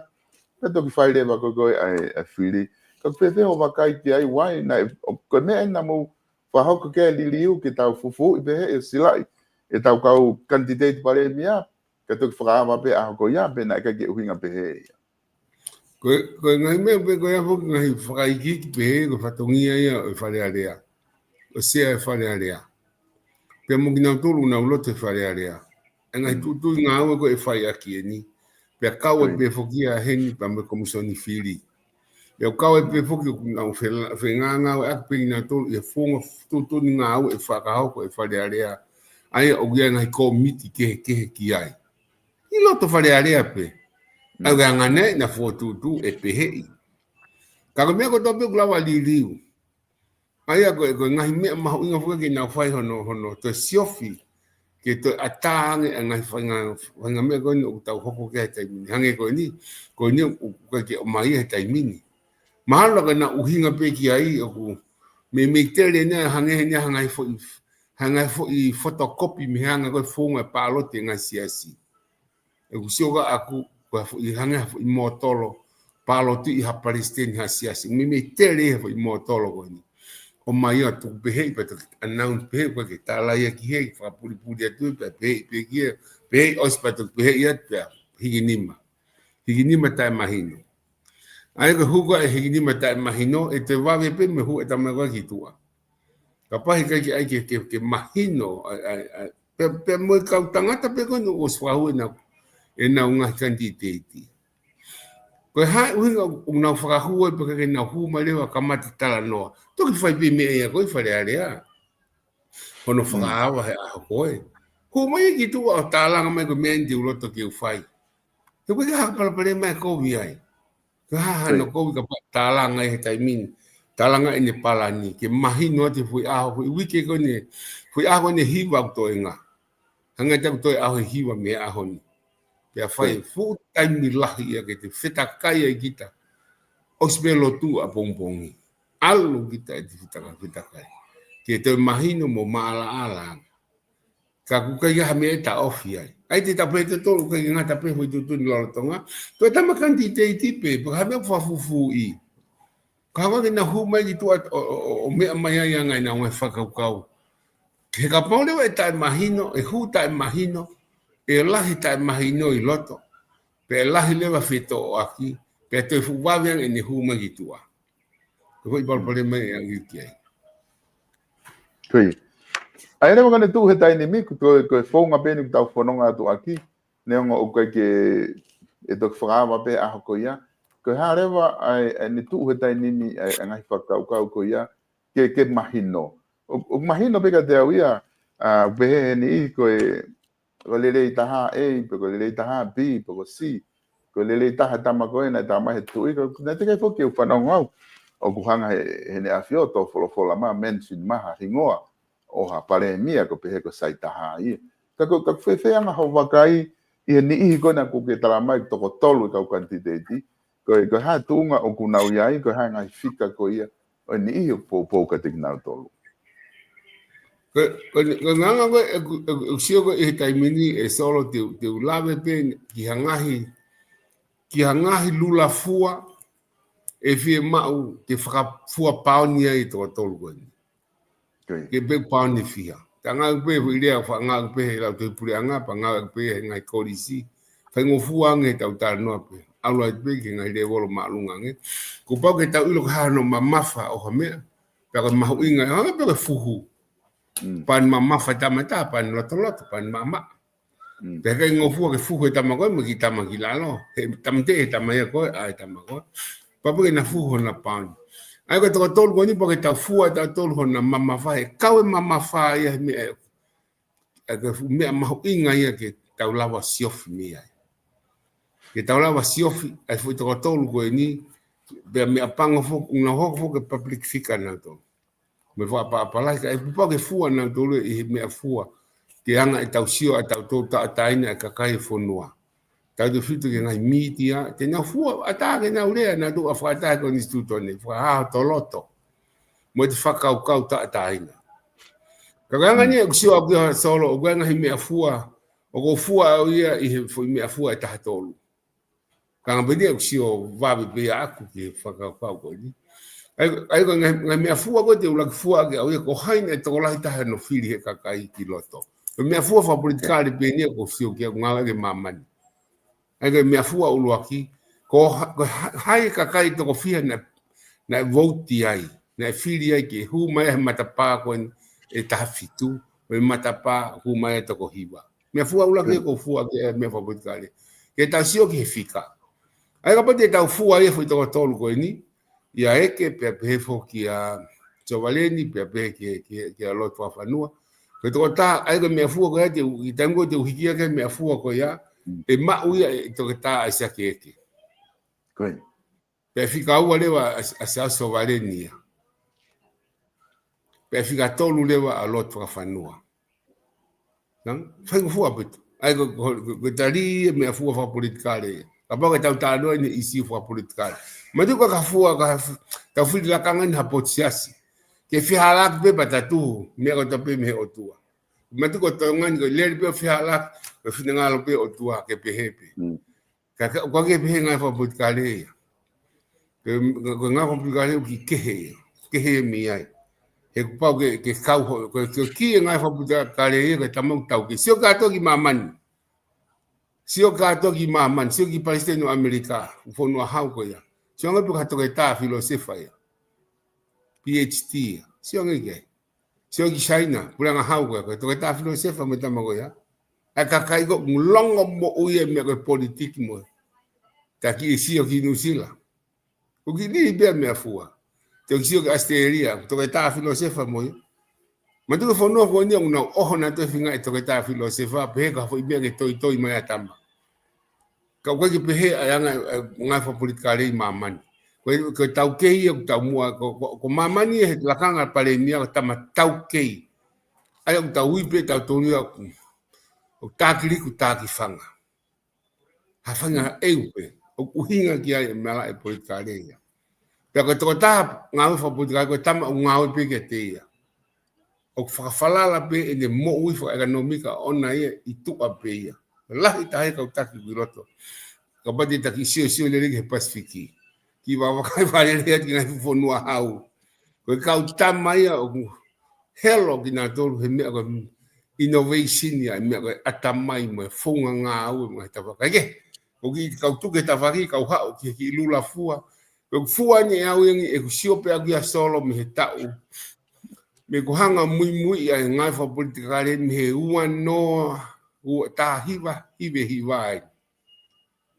pea toki fai leva ko ē ko ē ʻa e, ʻa e fili. Ka ʻoku fēfē hoʻo vakai ki ai, why, naʻe, ʻo, ko e meʻa ena mou fakahoko ki ai e liliu ke tau fufūʻi pehē ʻe silaʻi ʻetau kau candidate palēmia, ka toki fakaava pē ʻaho ko ia, pe naʻe ʻikai ke ʻuhinga pehē ia. Ko e, ko e ngaahi meʻa pē ko ia foki ngaahi fakaikiiki pehē, ko e fatongia ia ʻo e Fale Alea. ʻO sea e Fale Alea. Pea mo kinautolu ʻoku nau loto he Fale Alea. E ngaahi tuʻutuʻuni ngāue ko ē ʻe fai ʻaki eni. Pea kau ai pē foki ia heni pea mo e Komisoni Fili. Pea kau ai pē foki ʻoku nau fela-, fengāngāueʻaki pē kinautolu ʻi he founga tuʻutuʻuni ngāue ʻe fakahoko ʻe he Fale Alea. ʻA ia ʻoku ʻi ai e ngaahi kōmiti kehekehe ki ai. ʻI loto Fale Alea pē. ʻA ia ʻoku ʻi ai e ngaahi meʻa naʻe fokotuʻutuʻu ʻe peheʻi. Ka ko e meʻa kotoa pē ʻoku lava liliu. ʻA ia ko e, ko e ngaahi meʻa mahuʻinga foki ke nau fai hono, hono toe siofi. Ke toe ʻatā ange ʻa e ngaahi faʻahinga, faʻahinga meʻa ko eni ʻoku tau hoko ki ai he taimi ni. Hangē ko eni, ko eni ʻoku ʻikai ke ʻomai ia he taimi ni. Mahalo ka na ʻuhinga pē ki ai ʻoku meimei tele ʻeni hangē heni ha ngaahi foʻi, ha ngaahi foʻi photocopy mei he anga ko ē founga e pāloti e ngaahi siasi. ʻOku sio ʻaʻaku, ko ha foʻi hangē ha foʻi mōtolo, pāloti ʻi ha palesiteni ha siasi. Meimei tele ha foʻi mōtolo ko eni. ʻOmai ia tuku peheʻi pea toki announce peheʻi, ʻoku ʻikai ke tala ia ki hē, fakapulipuli atu pea peheʻi pē ki hē, peheʻi ʻosi pea toki peheʻi atu pea hiki nima. Hiki nima taʻemahino. ʻA ia ko e hū ko ē ʻa e hiki nima taʻemahino, ʻe toe vave pē mei he hū e tama ko ē ki tuʻa. Kapau he ʻikai ke ʻai ke, ke, ke mahino, ʻa, ʻa, ʻa, pea, pea mo e kau tangata pē ko eni ʻoku ʻosi fakahū ʻenau, ʻenau ngaahi kanititeiti. Ko e hā e ʻuhinga ʻoku nau fakahū ai pea ʻikai ke nau hū mai leva ʻo kamata talanoa. Toki fai pē meʻa ia ko ē ʻi Fale Alea. Hono fakaava he ʻaho ko ē. Hū mai ki tuʻa ʻo tālanga mai ko e meʻa eni te u loto ke u fai. He ʻoku ʻikai ke hā ha palopalema ʻe kovi ai. Ko e hā hano kovi kapau ʻe tālanga ai he taimi ni. Tālanga ʻene palani. Ke mahino atu he foʻi ʻaho, foʻi uike ko eni, foʻi ʻaho ko eni ʻe hiva ʻoku toenga. Hangē ʻoku toe ʻaho ʻe hiva mei he ʻaho ni. Pea fai fuʻu taimi lahi ia ke te fetakai ai kita. ʻOsi pē lotu ʻapongipongi. ʻAlu kita ʻi he fetaka-, fetakai. Ke toe mahino mo maʻalaʻala ange. Ka ʻoku ʻikai ha meʻa ʻe taʻofi ai. ʻAi te tape te tolu, ʻikai ke ngata pē foʻi tuʻutuʻuni lolotonga. Ko e tama kanititeiti pē, pe ko ha meʻa ʻoku fakafufūʻi. Ka ʻoku ʻikai ke nau hū mai ki tuʻa ʻo, ʻo, ʻo, ʻo meʻa mai ai ʻa e ngaahi, ʻenau ngaahi fakakaukau. He kapau leva ʻe taʻemahino, ʻe hū taʻemahino, ʻe lahi taʻemahino ʻi loto. Pea ʻe lahi leva fetōʻaki, pea toe fuʻu vave ange ʻene hū mai ki tuʻa. Ko e foʻi palopalema ia ʻoku ʻi ai. Ko ia. ʻA ia leva ka ne tuʻu he taimi ni, ko e, ko e founga pē eni ʻoku tau fononga atu ʻaki, neongo ʻoku ʻikai ke, ʻe toki fakaava pē ʻaho ko ia. Ko e hā leva ʻa e, ʻa ʻene tuʻu he taimi ni ʻa e, ʻa e ngaahi fakakaukau ko ia, ke, ke mahino. ʻO, ʻoku mahino pē kiate au ia, ʻa, ʻoku pehē heni ko e, ko e lelei taha A, pe ko e lelei taha B, pe ko e C. Ko e lelei taha tama ko ē naʻe tā mai he tuʻi, ka naʻe teʻeki ai foki ke u fanongo au. ʻOku hanga he, heʻene ʻafio ʻo folofola mai, mention mai ha hingoa ʻo ha palēmia ʻoku pehē ko e sai taha ia. Ka ko, ka ʻoku fēfē anga hoʻo vakai ʻi he niʻihi ko ena ʻoku ke tala mai toko tolu e kau kanititeiti. Ko e, ko e hā e tuʻunga ʻoku nau ʻi ai, ko e hā e ngaahi fika ko ia. ʻo e niʻihi ʻoku poupou kiate kinautolu. Ko, ko, ko e anga ko ē ʻeku, ʻeku, ʻeku sio ko ē ʻi he taimi ni ʻe Solo te u, te u lave pē ki ha ngaahi, ki ha ngaahi lula fua ʻe fiemaʻu ke fakafua paoni ai ʻe toko tolu ko eni. Ke pē paoni fiha. Tangata pē ʻoku ʻi ai e faʻahinga pē he lau te puleʻanga, faʻahinga pē he ngaahi kolisi. Faingofua ange ʻetau talanoa pē. ʻAlu ai pē ki he ngaahi lēvolo māʻolunga ange. Kuo pau ke tau ʻilo ko e hā hono mamafa ʻo ha meʻa. Pea ko e mahuʻinga, hangē pē ko e fuhu. Paoni mamafa e tama ʻe taha, paoni lotoloto, paoni maʻamaʻa. Pea ʻikai ngofua ke fuhu e tama ko ē mo e kiʻi tama ki lalo. He tama te, he tama ia ko ē, ʻa e tama ko ē. Pea pau ke na fuhu hona paoni. ʻA ia ko e toko tolu ko eni pau ke tau fua ʻe tautolu hona mamafa, he kau e mamafa ia he meʻa, ʻa ia ko e fuʻu meʻa mahuʻinga ia ke tau lava siofi mei ai. Ke tau lava siofi ʻa e foʻi toko tolu ko eni, pea meʻapango foki, ʻoku nau hoko foki ko e public figure nautolu. Mo e faʻa pāpalahi, ka ʻe pau ke fua nautolu ʻi he meʻafua. Ke anga ʻetau sio ʻa tautolu tauʻatāina ʻa e kakai e fonua. Tautautefito ki he ngaahi mītia, te nau fua ʻatā ke nau lea, nautolu ʻa fakaʻatā he konisitūtone, fakahā hoto loto. Mo ʻete fakakaukau tauʻatāina. Ka ko e anga ni ʻeku sio ʻaku ia Solo, ʻoku ʻi ai e ngaahi meʻafua, ʻoku ou fua au ia ʻi he foʻi meʻafua ʻe taha tolu. Ka anga pē ni ʻeku sio vave pē ia ʻaku ki he fakakaukau ko eni. ʻA ia, ʻa ia ko e ngaahi, ngaahi meʻafua ko ē te u laki fua ʻaki au ia ko hai naʻe tokolahi taha hono fili he kakai ki loto. Ko e meʻafua fakapolitikale pē eni ʻoku ou sio ki ai ʻoku ngāueʻaki ʻe māmani. ʻA ia ko e meʻafua ʻuluaki, ko ha-, ko ha-, hai e kakai toko fiha naʻe, naʻe vouti ai, naʻe fili ai ke hū mai he matapā ko eni ʻe taha fitu, mo e matapā hū mai ʻe toko hiva. Meʻafua ʻuluaki ʻoku ou fua ki ai e meʻa fakapolitikale. Ke tau sio ki he fika. ʻA ia kapau te tau fua ia foʻi toko tolu ko eni, ʻia Eke, pea pehē foki kia Sovaleni, pea pehē ki, ki, kia Lord Fakafanua. Ko e toko taha, ʻa ia ko e meʻafua ko ia, te u, ʻi he taimi ko ē te u hiki ʻaki e meʻafua ko ia, ʻe maʻu ia ʻe toko taha ʻa Siaki Eke. Pea fika ua leva ʻa, ʻa Siaosi Sovaleni ia. Pea fika tolu leva ʻa Lord Fakafanua. Nang, faingofua pē ʻaku. ʻA ia ko, ko, ko, ko e tali e meʻafua fakapolitikale ia. Kapau ke tau talanoa ʻi he ʻīsiu fakapolitikale. Manatuʻi ko e fua, ka f-, tau fili lakanga ʻi ha potu siasi. Ke fehālaaki pē pea ta tuhu, meʻa ko ē ta pehē mei he ʻOtua. Manatuʻi ko Tonga ni ko e lele pē ʻo fehālaaki, ko e finangalo pē ʻOtua ke pehē pē. Ka, ka, ʻoku ʻikai ke pehē ngaahi fakapolitikale ia. Ko e, ko e ngaahi fakapolitikale ʻoku kehe ia. Kehe ia mei ai. He kuo pau ke, ke kau ho-, ko e, ko e kī e ngaahi fakapolitikale ia, ko e tama ʻoku taukei. Sio kātoa ki māmani. Sio kātoa ki māmani. Sio ki Palesiteni ʻo ʻAmelika. ʻOku fonua hau ko ia. Sio ange pē ko ha toketā filōsefa ia. PhD ia. Sio ange ki ai. Sio ki Saina, puleʻanga hau ko ia, ko e toketā filōsefa mo e tama ko ia. ʻA e kakai ko ē ʻoku longo moʻui e meʻa ko e politiki mo e taki e sio ki Nuʻusila. ʻOku kiʻi lī pē ʻa e meʻafua. Te u sio ki ʻAositelēlia, toketā filōsefa mo ia. Manatuʻi ko e fonua ko eni ʻoku nau ʻoho nautolu he feinga e toketā filōsefa, pehē ko ha foʻi meʻa ke toitoi mai ʻa e tama. Ka ʻoku ʻikai ke pehē ʻa e anga, ʻa e ngaahi fakapolitikale ʻi māmani. Ko e, ko e taukei ia ʻoku taumuʻa, ko, ko, ko māmani he lakanga palēmia ko e tama taukei. ʻA ia ʻoku tau ui pē tautolu ia ʻoku, ʻoku taki liku taki fanga. Ha fanga ʻeu pē, ʻoku ʻuhinga ki ai e malaʻe politikale ia. Pea ko e tokotaha ngāue fakapolitikale, ko e tama ʻoku ngāue pē kiate ia. ʻOku fakafalala pē ʻene moʻui fakaʻekonōmika ʻoʻona ia ʻi tuʻa pē ia. Lahi taha e kau taki ʻi loto. Kapau te ta kiʻi siosio lelei ki he Pasifiki. Kiʻi vakai fakalelei atu ki he ngaahi fonua hau. Ko e kau tama ia ʻoku helo kinautolu he meʻa ko e innovation ia, meʻa ko e ʻatamai mo e founga ngāue mo e tafaʻaki. Ko e kiʻi kau tuku he tafaʻaki, kau haʻu ki he kiʻi lula fua. Ko e fua ni ʻe au ia ngi ʻeku sio pē ʻaku ia Solo mei he taʻu. Mei he kuo hanga muimui ʻa e ngāue fakapolitikale mei he ua noa, ua taha hiva, hiva hiva ai.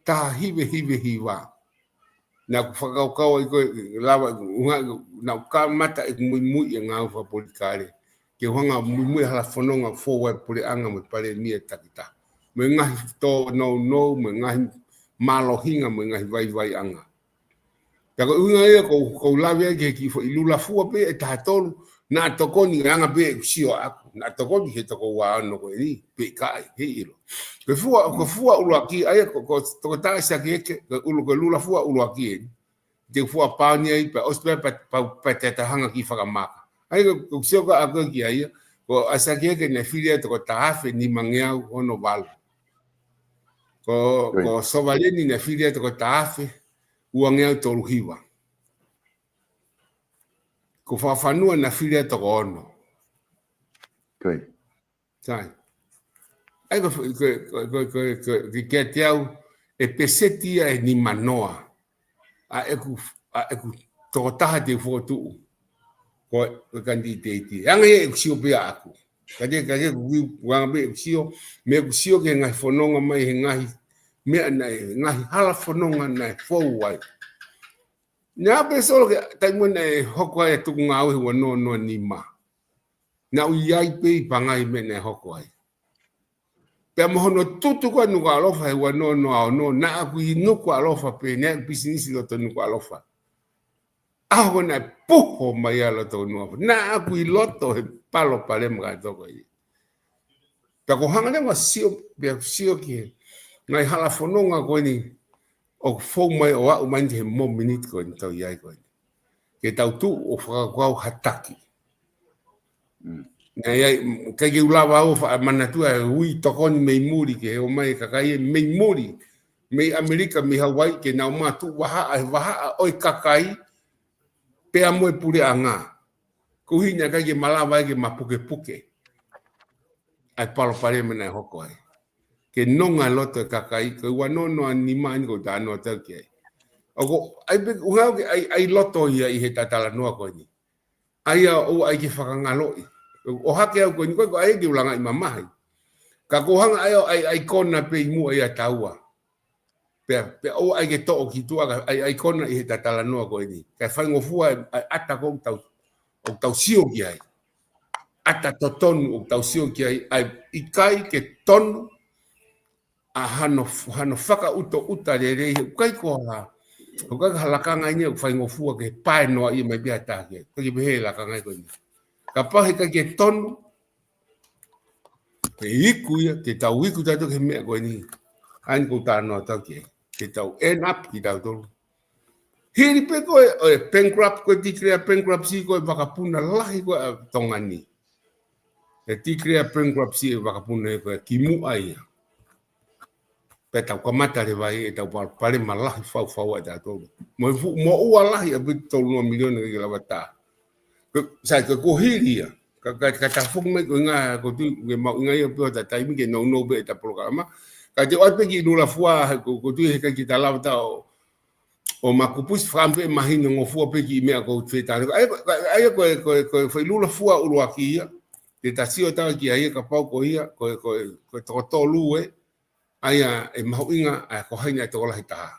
Taha hiva hiva hiva. Naʻa ku fakakaukau ai ko e lava, ʻuhinga, naʻa ku kamata ʻeku muimui e ngāue fakapolitikale. Ke u hanga muimui hala fononga fou ai puleʻanga mo e palēmia takitaha. Mo e ngaahi tōnounou, mo e ngaahi mālohinga, mo e ngaahi vaivaiʻanga. Pea ko e ʻuhinga ia ʻoku ou, ʻoku ou lave ai ki he kiʻi foʻi lula fua pē ʻe taha tolu, naʻa tokoni, anga pē ʻeku sio ʻaku, naʻa tokoni he toko ua ono ko eni, pe ʻikai, heiʻilo. Ko e fua, ko e fua ʻuluaki, ʻa ia ko, ko e tokotaha Siaki Eke, ko e ʻulu, ko e lula fua ʻuluaki eni. Te u fua paoni ai, pea ʻosi pē, pea, pea, pea te ta hanga ki fakamaka. ʻA ia, ko, ko sio ka ako ki ai, ko ʻAisake ke ne fili ʻa e toko taha afe nimangeau ono valu. Ko, Right. ko Sovaleni ne fili ʻa e toko taha afe uangeau tolu hiva. Ko Fakafanua ne fili ʻa e toko ono. Right. Sai. ʻA ia ko, ko, ko, ko, ko, ko, ki, kiate au, ʻe peseti ia ʻe nimanoa. ʻA ʻeku, ʻa ʻeku tokotaha te u fokotuʻu. Ko, ko e kanititeiti. Anga ia ʻeku sio pē ʻaʻaku. Ka te, ka te, ʻoku, ʻoku anga pē ʻeku sio, meʻa ʻoku sio ki he ngaahi fononga mai, he ngaahi, meʻa naʻe, ngaahi hala fononga naʻe fou ai. Naʻa pē Solo ke, taimi naʻe hoko ai ʻa e tuku ngāue ua noa noa nima. Naʻa ku ʻi ai pē ʻi Pangai meʻa naʻe hoko ai. Pea mo hono tutu ko ē Nukuʻalofa he ua noa noa ono, naʻa ku ʻi Nukuʻalofa pē, naʻe ʻi ai ʻeku pisinisi loto Nukuʻalofa. ʻAho ko ē naʻe puho mai ai loto Nukuʻalofa. Naʻa ku ʻi loto he palopalema kātoa ko ia. Pea ko u hanga leva ʻo sio, pea sio ki he ngaahi hala fononga ko eni, ʻoku fou mai ʻo aʻu mai ki he mōmeniti ko eni ʻoku tau ʻi ai ko eni. Ke tau tuʻu ʻo fakakaukau ha taki. Mm. Naʻe ʻi ai, ʻikai ke u lava ʻo faʻa manatua e ui tokoni mei muli, ke ō mai e kakai ʻe mei muli, mei ʻAmelika, mei Hawaii, ke nau mātuʻu vahaʻa, he vahaʻa ʻo e kakai, pea mo e puleʻanga. Koeʻuhi naʻe ʻikai ke malava ai ke mapukepuke ʻa e palopalema naʻe hoko ai. Ke nonga loto e kakai, ko e ua noa noa nima eni ʻoku ou talanoa atu ki ai. ʻOku ʻi ai pē, ʻuhinga ʻoku ʻi ai, ʻi ai loto ia ʻi he talanoa ko eni. ʻA ia ʻoku ʻai ke fakangaloʻi. ʻO hake au ko eni ko e, ko e ʻai ke u langaʻi mamahi. Ka ko u hanga ʻa ia ʻo ʻai, ʻai kona pē ʻi muʻa ia taua. Pea, pea ʻoku ʻai ke toʻo ki tuʻa ka ʻai, ʻai kona ʻi he talanoa ko eni. Kae faingofua ʻa e, ʻa e ʻata ko ē ʻoku tau, ʻoku tau sio ki ai. ʻAta totonu ʻoku tau sio ki ai, ʻa e ʻikai ke tonu ʻa hano, hano fakaʻutoʻuta lelei, he ʻoku ʻikai ko ha, ʻoku ʻikai ko ha lakanga eni ʻoku faingofua ke pae noa ia mai pē ha taha ki ai. ʻIkai ke pehē lakanga ia ko eni. Kapau he ʻikai ke tonu, ke iku ia, te tau iku tautolu ki he meʻa ko eni. ʻA eni ʻoku ou talanoa atu ki ai. Te tau end up kitautolu. Hili pē ko e, ʻo e bankrupt, ko e declare bankruptcy ko e vakapuna lahi ko ē ʻa Tonga ni. ʻE declare bankruptcy e vakapuna ko ē kimuʻa ia. Pea tau kamata leva ʻi heʻetau palopalema lahi faufaua ʻatautolu. Mo e fuʻu moʻua lahi ʻaupito, tolu noa miliona ke lava tā. Ko, sai, ko e kuo hili ia. Ka, ka, ka ta foki mai ko e ngaahi, ʻoku ou tui ke mahuʻinga ia pē ʻo ta taimi ke nounou pē ʻeta polokalama. Ka te u ʻai pē ki Lulafua, ko, ʻoku ou tui he ʻikai ke ta lava ʻo, ʻo makupusi fakaʻamu pē mahino ngofua pē ki he meʻa ʻoku ou fetane. ʻA ia, ʻa ia ko e, ko e, ko e foʻi Lulafua ʻuluaki ia. Te ta sio atu ki ai kapau ko ia, ko e, ko e, ko e toko tolu ē. ʻA ia ʻe mahuʻinga, ʻa ia ko hai naʻe tokolahi taha.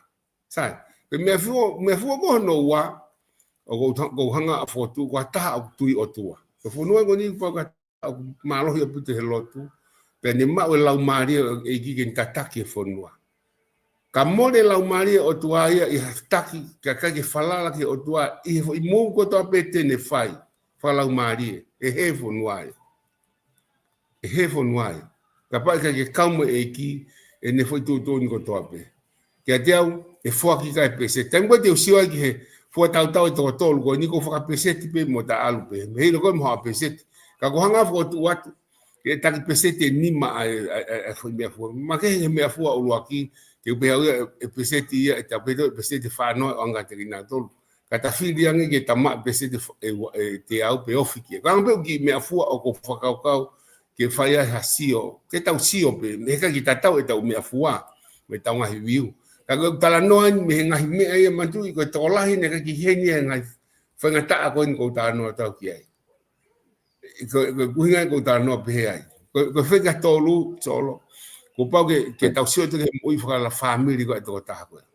Sai, ko e meʻafua, meʻafua ko hono ua, ʻoku ou ta-, ʻoku ou hanga ʻo fokotuʻu ko ha taha ʻoku tui ʻOtua. Ko e fonua ko eni kapau ko ha taha ʻoku mālohi ʻaupito he lotu, pea ne maʻu e laumālie ʻo e ʻEiki ke ne tataki e fonua. Ka mole e laumālie ʻo e ʻOtua ia ʻi ha taki, ka ʻikai ke falala ki he ʻOtua ʻi he foʻi mou kotoa pē te ne fai, fakalaumālie, ʻe hē e fonua ia. ʻE hē e fonua ia. Kapau ʻe ʻikai ke kau mo e ʻEiki, ʻene foʻi tuʻutuʻuni kotoa pē. Kiate au, ʻe foaki ki ai e peseti. Taimi ko ē te u sio ai ki he fua tautau ʻe toko tolu ko eni, ʻoku ou fakapeseti pē mo ta ʻalu pē. Mei he ʻilo ko ē mo ha peseti. Ka ʻoku ou hanga ʻo fokotuʻu atu ke taki peseti ʻe nima ʻa e, ʻa e, ʻa e, ʻa e foʻi meʻafua. Makehe he meʻafua ʻuluaki, te u pehē au ia ʻe peseti ia, ʻe ta pehē ʻe peseti fā noa ʻo anga ʻiate kinautolu. Ka ta fili ange ke ta maʻu e peseti ʻe, ʻe, ʻe teau pe ofi ki ai. Ko e anga pē ʻoku kiʻi meʻafua ʻoku ou fakakaukau ke fai ai ha sio. Ke tau sio pē, he ʻikai ke tatau ʻetau meʻafua, mo ʻetau ngaahi view. Ka ko e talanoa eni mei he ngaahi meʻa ia manatuʻi, ko e tokolahi naʻe ʻikai ke ʻi heni he ngaahi faingataʻa ko eni ʻoku ou talanoa atu ki ai. Ko, ko e ʻuhinga ia ʻoku ou talanoa pehē ai. Ko, ko e fika tolu, Solo. Kuo pau ke, ke tau sio atu ki he moʻui fakalafāmili ko ē ʻa e tokotaha ko ē.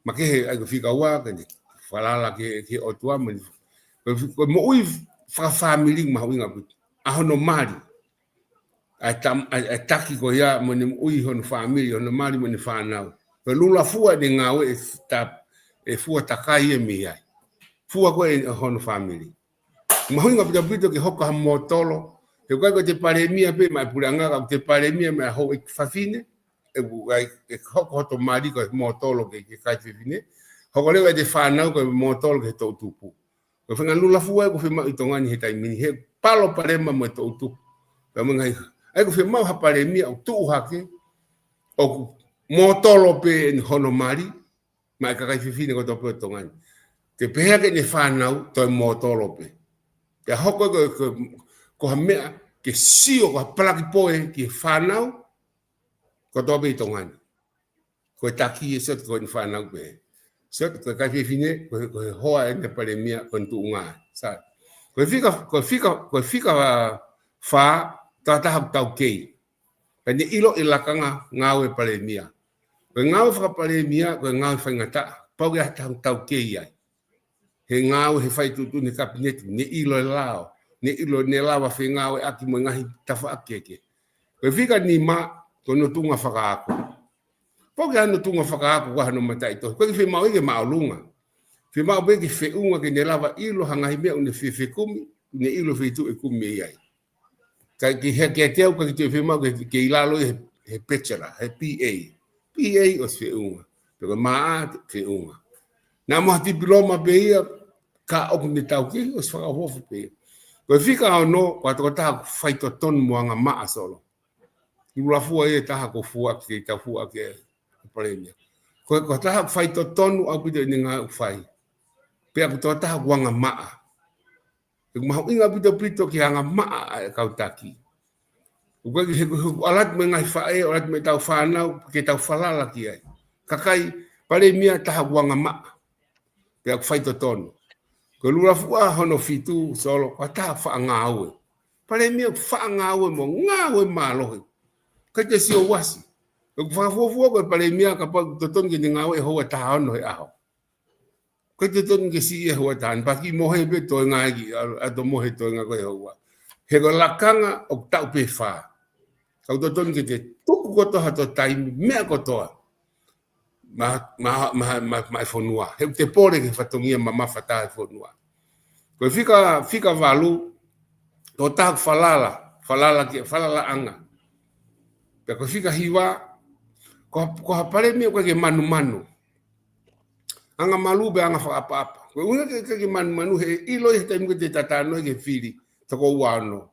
Makehe ai ko e fika ua, ke ne falala ki he, ki he ʻOtua, mo ne, ko e fi-, ko e moʻui fakafāmili mahuʻinga ʻaupito. ʻA hono mali. ʻA e tam-, ʻa e, ʻa e taki ko ia, mo ʻene moʻui hono fāmili, hono mali mo ʻene fānau. Ko e Lulafua ʻene ngāue ʻe ta-, ʻe fua takai ia mei ai. Fua ko ē hono fāmili. Mahuʻinga ʻaupito ke hoko ha mōtolo. He ʻoku ʻikai ko ʻete palēmia pē maʻa e puleʻanga, ka ko ʻete palēmia maʻa e houʻeiki fafine. ʻE ʻai, ʻe hoko hoto mali ko e mōtolo ki he, ki he kakai fefine. Hoko leva ʻete fānau ko e mōtolo ki he toʻutupu. Ko e faʻahinga lula fua ʻoku fiemaʻu ʻi Tonga ni he taimi ni, he palopalema mo e toʻutupu. Pea mo e ngaahi, ʻa ia ʻoku fiemaʻu ha palēmia ʻoku tuʻu hake, ʻoku mōtolo pē ʻene hono mali, maʻa e kakai fefine kotoa pē ʻo Tonga ni. Ke pehē ange ʻene fānau, toe mōtolo pē. Pea hoko ko, ko, ko ha meʻa ke sio ko ha palaki poe ki he fānau kotoa pē ʻi Tonga ni. Ko e taki e sio ko eni fānau pē. Sio ko e kakai fefine, ko, ko e hoa ʻene palēmia, ko eni tuʻunga. Sai. Ko e fika, ko e fika, ko e fika fā, taha taha taukei. Pea ne ʻilo e lakanga ngāue palēmia. Ko e ngāue fakapalēmia, ko e ngāue faingataʻa. Pau ke ʻi ai ha taha taukei ai. He ngāue he fai tuʻutuʻuni kapineti, ne ʻilo e lao, ne ʻilo ne lava fengāueʻaki mo e ngaahi tafaʻaki kehekehe. Ko e fika nima, ko hono tuʻunga fakaako. Pau ke ʻi ai hano tuʻunga fakaako, ko hono mataʻitohi. ʻOku ʻikai ke fiemaʻu ia ke māʻolunga. Fiemaʻu pē ke feʻunga ke ne lava ʻilo ha ngaahi meʻa ʻoku ne fefekumi, ne ʻilo feituʻu ʻe kumi ai. Ka ki he, kiate au ʻoku ʻikai toe fiemaʻu ke, ke ʻi lalo he, he bachelor, he B A. B A ʻosi feʻunga. Pe ko e M A feʻunga. Naʻa mo ha tipiloma pē ia, ka ʻoku ne taukei, ʻosi fakaʻofoʻofa pē ia. Ko e fika ono, ko ha tokotaha ʻoku faitotonu mo angamaʻa Solo. Lula fua ia ʻe taha ʻoku fua ʻaki, kei tau fua ʻaki e palēmia. Ko, ko ha taha ʻoku faitotonu ʻaupito ʻene ngāue ʻoku fai. Pea ko e tokotaha ʻoku angamaʻa. ʻOku mahuʻinga ʻaupito ʻaupito ke angamaʻa ʻa e kau taki. ʻOku ʻikai ke, he, he, ʻoku ʻalu atu mo e ngaahi faʻē, ʻalu atu mo e tau fānau, ke tau falala ki ai. Kakai, palēmia taha ʻoku angamaʻa. Pea ʻoku faitotonu. Ko e lula fua hono fitu Solo, ko ha taha faʻa ngāue. Palēmia faʻa ngāue mo ngāue mālohi. ʻIkai te sio uasi. ʻOku fakafuofua ko e palēmia kapau ʻoku totonu ke ne ngāue ʻe houa taha ono he ʻaho. ʻIkai totonu ke siʻi ʻe houa taha ono, pea kiʻi mohe pē toenga ki, ʻa, ʻalu atu mohe toenga ko e houa. He ko e lakanga ʻoku taʻu pē fā. Ka ʻoku totonu ke te tuku kotoa hato taimi, meʻa kotoa. Maʻa, maʻa, maʻa, maʻa, maʻa e fonua. He ʻoku te pole ki he fatongia mamafa taha e fonua. Ko e fika, fika valu, ko e taha ʻoku falala, falala ki, falalaʻanga. Pea ko e fika hiva, ko, ko ha palēmia ʻoku ʻikai ke manumanu. Anga malū pē anga fakaʻapaʻapa. Ko e ʻuhinga ke, ke, ke manumanu he ʻilo ʻi he taimi ko ē te ta talanoa ki he fili, toko ua ono.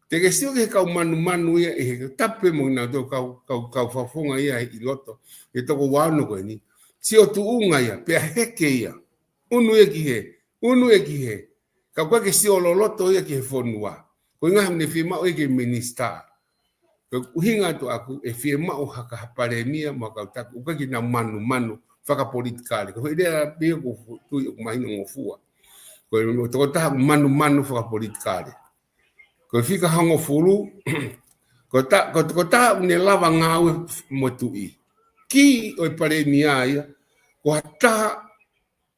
Te ke sio ki he kau manumanu ia ʻi he tapu pē mo kinautolu kau, kau, kau fakafofonga ia ʻi loto. ʻI he toko ua ono ko eni. Sio tuʻunga ia, pea heke ia. ʻUnu ia ki hē, ʻunu ia ki hē. Ka ʻoku ʻikai ke sio loloto ia ki he fonua. Ko e ʻuhinga he ʻoku ne fiemaʻu ia ke minisitā. Ko e ʻuhinga atu ʻaku ʻe fiemaʻu ha ka ha palēmia mo ha kau taki, ʻoku ʻikai ke nau manumanu fakapolitikale. Ko e lea pē ʻoku tui ʻoku mahino ngofua. Ko e tokotaha manumanu fakapolitikale. Ko e fika hongofulu, ko e ta-, ko e tokotaha ʻoku ne lava ngāue mo e tuʻi. Ki ʻo e palēmia ia, ko ha taha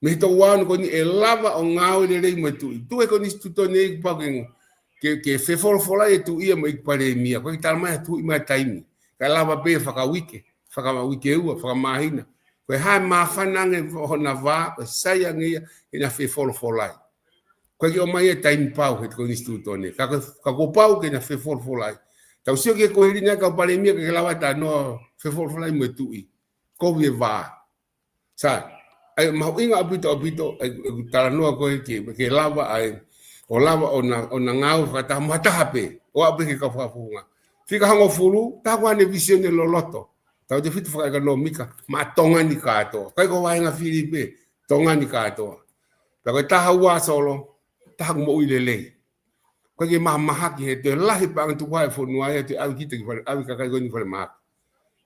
mei he toko ua ono ko eni ʻe lava ʻo ngāue lelei mo e tuʻi. Tuʻu he konisitūtone ʻoku pau ke, ke, ke fefolofolai e tuʻi ia mo e palēmia. ʻOku ʻikai ke tala mai ha tuʻi mai taimi. Ka lava pē fakauike, fakauike ua, fakamāhina. Ko e hā e māfana ange hona vā, ko e sai ange ia, ke na fefolofolai. ʻOku ʻikai ke ʻomai e taimi pau he konisitūtone. Ka ko, ka kuo pau ke na fefolofolai. Tau sio ki he kuohili ʻa e kau palēmia ke lava talanoa fefolofolai mo e tuʻi. Kovi e vā. Sai, ʻa ia mahuʻinga ʻaupito, ʻaupito, ʻa ia ʻoku talanoa ko ē ke, ke lava ʻa e, ʻo lava ʻo na, ʻo na ngāue fakataha mo ha taha pē, ʻo aʻu pē ki he kau fakafofonga. Fika hongofulu, taha ʻoku ʻi ai hano vīsone loloto. Tautefito fakaʻekonōmika, maʻa Tonga ni kātoa. ʻIkai ko e vahenga fili pē, Tonga ni kātoa. Pea ko e taha ua Solo, taha ʻoku moʻui lelei. ʻOku ʻikai ke mahamahaki he toe lahi paʻanga tukuhā e fonua ia, toe ʻave kita ki fale, ʻave kakai ko eni ki falemahaki.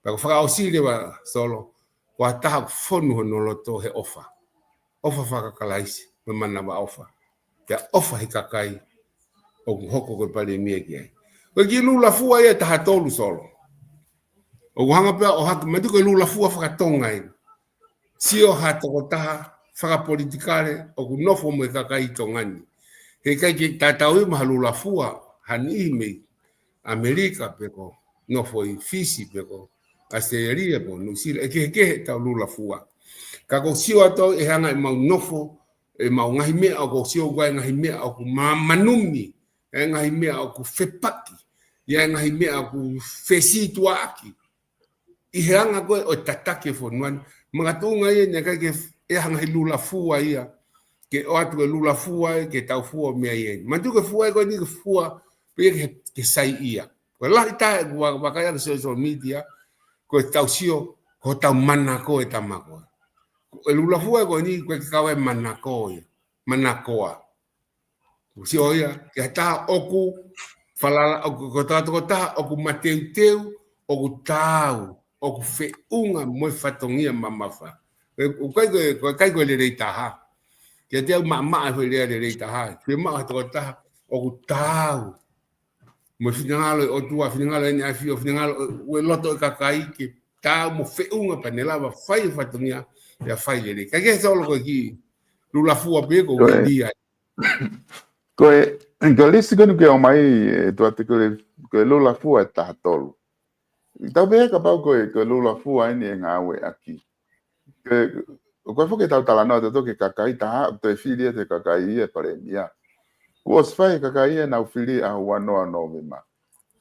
Pea ko e fakaʻosi leva Solo, ko ha taha ʻoku fonu hono loto he ʻofa. ʻOfa faka-Kalaisi, mo e manavaʻofa. Pea ʻofa he kakai, ʻoku hoko ko e palēmia ki ai. Ko e kiʻi lula fua ia ʻe taha tolu Solo. ʻOku hanga pē ʻo hake, matu ko e lula fua fakatonga ia. Sio ha tokotaha fakapolitikale ʻoku nofo mo e kakai ʻi Tonga ni. He ʻikai ke tatau ia mo ha lula fua, ha niʻihi mei ʻAmelika pe ko e nofo ʻi Fisi pe ko ʻAositelēlia pe ko Nuʻusila, ʻe kehekehe ʻetau lula fua. Ka ʻoku ou sio atu au ʻe hanga ʻemau nofo, ʻemau ngaahi meʻa ʻoku ou sio ko e ngaahi meʻa ʻoku ma-, manumi, ʻa e ngaahi meʻa ʻoku fepaki, ʻa e ngaahi meʻa ʻoku fesītuʻaʻaki. ʻI he anga ko ē ʻo e tataki e fonua ni, makatuʻunga ia naʻe ʻikai ke f-, ʻe hanga he lula fua ia, ke ʻoatu e lula fua ia, ke tau fua mei ai. Manatu ko e fua ia ko eni ko e fua pē ke, ke saiʻia. Ko e lahi taha ʻoku va-, vakai ʻaki social media, ko e tau sio, ko hotau manako e tama ko ē. Ko e lula fua ko eni, ko e ke kau e manako ia, manakoa. ʻOku sio ia, ke ha taha ʻoku falala, ʻoku, ko e taha tokotaha, ʻoku mateuteu, ʻoku taau, ʻoku feʻunga mo e fatongia mamafa. ʻE, ʻoku ʻikai ko e, ʻoku ʻikai ko e lelei taha. Kiate au maʻamaʻa e foʻi lea lelei taha. Ke maʻu ha tokotaha, ʻoku taau. Mo e finangalo e ʻOtua, finangalo ʻEne ʻAfio, finangalo ʻo e loto e kakai, ke taau mo feʻunga pea ne lava fai e fatongia, pea fai lelei. Ka ke solo ko e kiʻi lula fua pē ko e ʻuhinga ia. Ko e, ko e lisi ko eni ke ʻomai, ʻe Tuʻate, ko e, ko e lula fua ʻe taha tolu. Tau pehē kapau ko e, ko e lula fua eni ʻe ngāueʻaki. Ko e, ko e foki ʻetau talanoa ʻatautolu ki he kakai taha, ʻoku toe fili ʻe he kakai ia e palēmia. Kuo ʻosi fai e kakai ia ʻenau fili ʻaho ua noa Nōvema.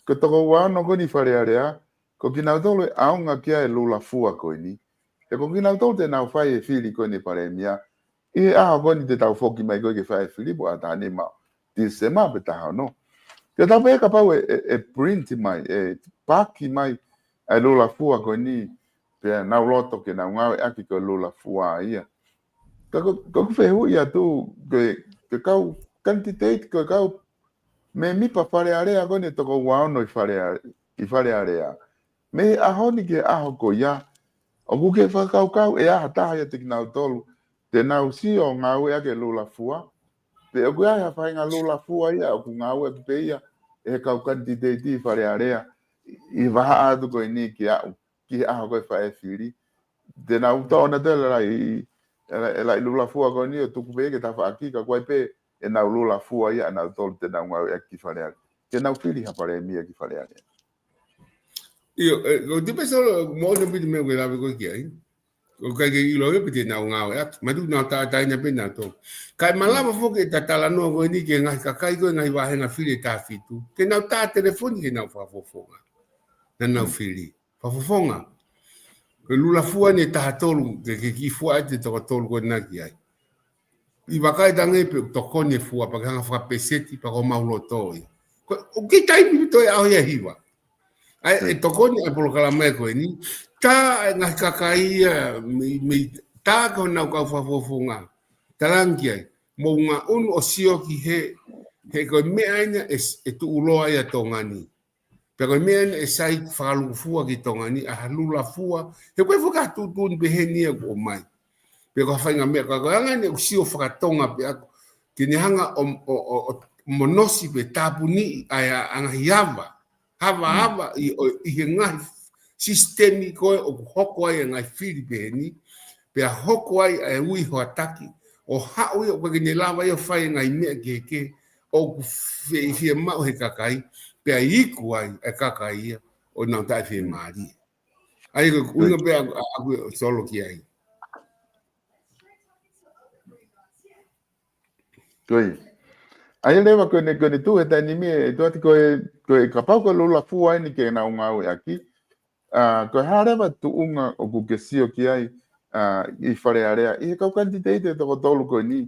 Ko e toko ua ono ko eni Fale Alea, ko kinautolu ʻe ʻaonga ki ai e lula fua ko eni. He ko kinautolu te nau fai e fili ko eni palēmia. ʻI he ʻaho ko eni te tau foki mai ko ē ke fai e fili, ʻaho taha nima Tīsema pe taha ono. Ke tau pehē kapau ʻe, ʻe, ʻe print mai, ʻe paaki mai, e lula fua ko eni, pea nau loto ke nau ngāueʻaki ko e lula fua ia. Ka ko, ko ʻeku fehuʻi atu, ko e, ko e kau candidate, ko e kau mēmipa Fale Alea ko eni ʻe toko ua ono ʻi Fale A-, ʻi Fale Alea. Mei he ʻaho ni ki he ʻaho ko ia, ʻoku ke fakakaukau ʻe ʻi ai ha taha ʻiate kinautolu te nau sio ʻo ngāueʻaki e lula fua? Pe ʻoku ʻi ai ha faʻahinga lula fua ia ʻoku ngāueʻaki pē ia ʻe he kau candidate ʻi Fale Alea ʻi he vahaʻa atu ko eni ki aʻu, ki he ʻaho ko ē fai e fili? Te nau tō na te la i, e la, e la i lula fua ko eni ʻo tuku pē ke tafaʻaki, ka ko e pē ʻenau lula fua ia ʻanautolu te nau ngāueʻaki ki Fale Alea, ke nau fili ha palēmia ki Fale Alea. ʻIo, ʻe, ko e tipesi ʻo lo, mo ʻono piti meʻa ko e lave ko ē ki ai. ʻOku ʻikai ke ʻilo ia pe te nau ngāueʻaki. Manatu nau tātāina pē nautolu. Kae malava foki e talanoa ko eni ki he ngaahi kakai ko ē ngaahi vāhenga fili ʻe taha fitu. Ke nau tā telefoni ke nau fakafofonga. Naʻa nau fili. Fakafofonga. Ko e lula fua eni ʻe taha tolu, ke, ke kiʻi fua ʻe te toko tolu ko ena ki ai. ʻI vakai tange pe tokoni e fua, pea ke hanga fakapeseti, pea ko mau loto ia. Ko, ʻoku kei taimi pē toe ʻaho ia hiva. ʻAi, ʻe tokoni e polokalama ko eni, tā e ngaahi kakai ia, mei, mei, tā ko honau kau fakafofonga. Talangi ai, mou ngaʻunu ʻo sio ki he, he ko e meʻa ena ʻe, ʻe tuʻuloa ia Tonga ni. Pea ko e meʻa ena ʻe sai fakalukufua ki Tonga ni, ʻa ha lula fua, he ko e fakatuʻutuʻuni pehē ni ia kuo ʻomai. Pea ko ha faʻahinga meʻa ka ko e anga eni ʻoku sio fakatonga pē ʻaku, ke ne hanga ʻo, ʻo, ʻo, ʻo monosi pe tāpuniʻi ʻa e anga hiava, hava, hava ʻi, ʻo, ʻi he ngaahi sisitemi ko ē ʻoku hoko ai e ngaahi fili pehē ni, pea hoko ai e ui hoataki, ʻo haʻu ia ʻoku ʻikai ke ne lava ia ʻo fai e ngaahi meʻa kehekehe, ʻoku fie, fiemaʻu he kakai, pea iku ai e kakai ia ʻo nau taʻefiemālie. ʻAi ko e ʻuhinga pē ʻaku, ʻaku ʻo solo ki ai. Ko ia. ʻAi leva ko eni, ko eni tuʻu he taimi ni ʻe Tuʻate ko e, ko e kapau ko e lula fua eni ke nau ngāueʻaki, ʻa, ko e hā leva tuʻunga ʻoku ke sio ki ai, ʻa, ʻi Fale Alea, ʻi he kau kanititeiti ʻe toko tolu ko eni,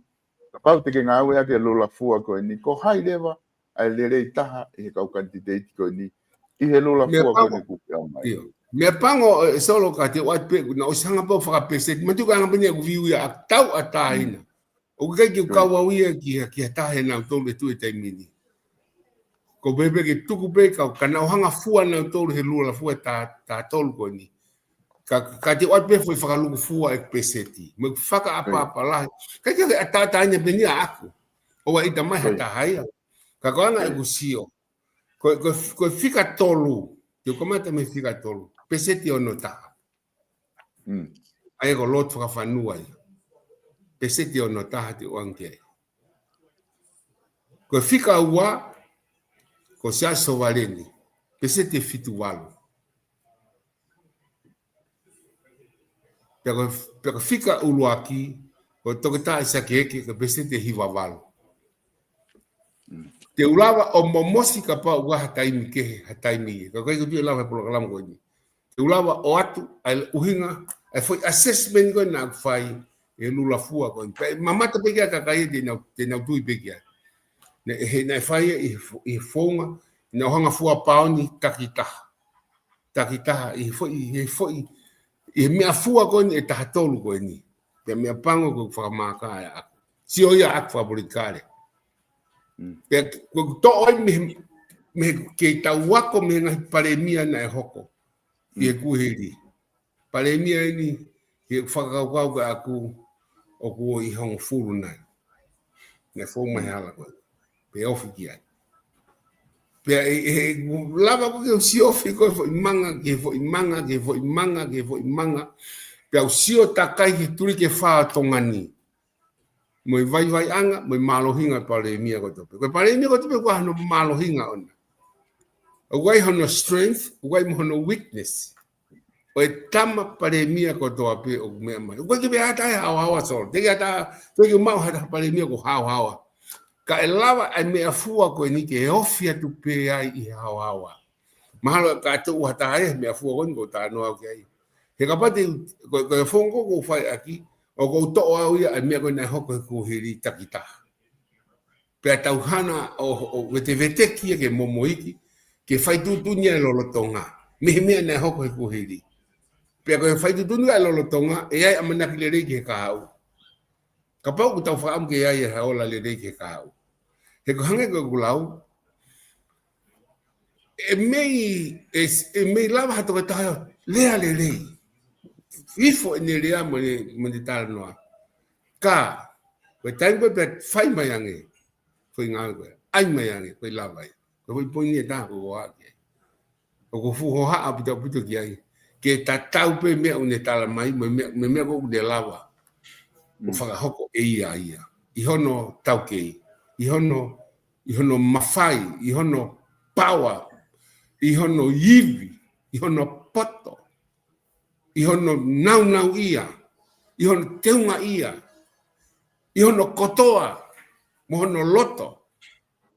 kapau te ke ngāueʻaki e lula fua ko eni, ko hai leva ʻa e lelei taha ʻi he kau kanititeiti ko eni, ʻi he lula fua ko eni kuo ke ʻomai? ʻIo. Meʻapango, ʻe, solo ka te ʻoatu pē, naʻa ʻosi hanga pē ʻo fakapeseti, manatu ka anga pē ni ʻeku viu ia ʻa tau ʻa tāina. ʻOku ʻikai ke u kau au ia ki ha, ki ha taha ʻe nautolu ʻe tuʻu he taimi ni. Ko e pehē pē ke tuku pē kau, ka nau hanga fua nautolu he lula fua tā, tā tolu ko eni. Ka, ka te ʻoatu pē foʻi fakalukufua ʻeku peseti. Mo ʻeku fakaʻapaʻapa lahi. Ka ʻikai ke ʻatāina pē ni ʻaʻaku. ʻOua ʻe ʻita mai ha taha ia. Ka ko e anga ʻeku sio. Ko, ko, ko e fika tolu. Te u kamata mei he fika tolu. Peseti ono taha. ʻA ia ko e lotu fakafanua ia. Peseti ono taha te u ʻoange ai. Ko e fika ua, ko Siaosi Sovaleni. Peseti fitu valu. Pea ko, pea ko e fika ʻuluaki, ko Toketā ʻAisake Eke, ko e peseti hiva valu. Te u lava ʻo momosi kapau ʻoku ʻi ai ha taimi kehe, ha taimi ia. Ka ʻoku ʻikai ke u toe lava he polokalama ko eni. Te u lava ʻo ʻoatu, ʻa e ʻuhinga, ʻa e foʻi assessment ko ē naʻa ku fai, ʻe lula fua ko eni. Pea mamata pē ki ai kakai te nau, te nau tui pē ki ai. Naʻe, he naʻe fai ʻi he fo-, ʻi he founga, naʻe hanga fua paoni takitaha. Takitaha, ʻi he foʻi, ʻi he foʻi, ʻi he meʻa fua ko eni ʻe taha tolu ko eni. Pea meʻapango ko e fakamaka ʻaʻaku. Sio ia ʻaʻaku fakapolitikale. Mm. Pea ko e toʻo ai mei he, mei he kei tau ako mei he ngaahi palēmia naʻe hoko. ʻI he kuohili. Palēmia eni, he fakakaukau ʻaʻaku ʻoku ʻi he hongofulu nai. Naʻe fou mai he hala ko ē. Pea ofi ki ai. Pea ʻe, ʻe, ʻe lava ko ē ke u siofi ko e foʻi manga, ke foʻi manga, ke foʻi manga, ke foʻi manga. Pea u sio takai ki he tuliki ʻe fā ʻo Tonga ni. Mo e vaivaiʻanga, mo e mālohinga palēmia kotoa pē. Ko e palēmia kotoa pē ʻoku ʻi ai hono mālohinga ʻona. ʻOku ʻi ai hono strength, ʻoku ʻi ai mo hono weakness. ʻO e tama palēmia kotoa pē ʻoku meʻa mai. ʻOku ʻikai ke pehē ʻe ha taha ʻe haohaoa, Solo. Teʻeki ʻi ai ha taha, teʻeki ke u maʻu ha taha palēmia ʻoku haohaoa. Ka ʻe lava ʻa e meʻa fua ko eni ke ofi atu pē ai ʻi he haohaoa. Mahalo ka tuʻu ha taha ʻi he meʻa fua ko eni ʻoku ou talanoa ki ai. He kapau te, ko, ko e founga ʻoku ou fai ʻaki, ʻoku ou toʻo au ia ʻa e meʻa ko ē naʻe hoko he kuohili takitaha. Pea tau hanga ʻo, ʻo, ʻo veteveteki ia ke momoiki, ke fai tuʻutuʻuni ʻa e lolotonga. Mei he meʻa naʻe hoko he kuohili. Pea ko e fai tuʻutuʻuni ʻa e lolotonga, ʻe ʻi ai ʻamanaki lelei ki he kahaʻu. Kapau ʻoku tau fakaʻamu ke ʻi ai ha ola lelei ki he kahaʻu. He ko e hangē ko ʻeku lau, ʻe mei, ʻe, ʻe mei lava ha tokotaha ʻo lea lelei. Ifo ʻene lea mo ʻene, mo ʻene talanoa. Ka, ko e taimi ko ē pea fai mai ange. Foʻi ngāue ko ē. ʻAi mai ange, ko e lava ia. Ko e foʻi poini ʻe taha ʻoku ou ʻohake. ʻOku ou fuʻu hohaʻa ʻaupito ʻaupito ki ai. Ke tatau pē meʻa ʻoku ne tala mai, mo e meʻa, mo e meʻa ko ē ʻoku ne lava. ʻO fakahoko ʻe ia ia. ʻI hono taukei. ʻI hono, ʻi hono mafai, ʻi hono paoa, ʻi hono ivi, ʻi hono poto, ʻi hono naunauʻia, ʻi hono teungaʻia, ʻi hono kotoa, mo hono loto,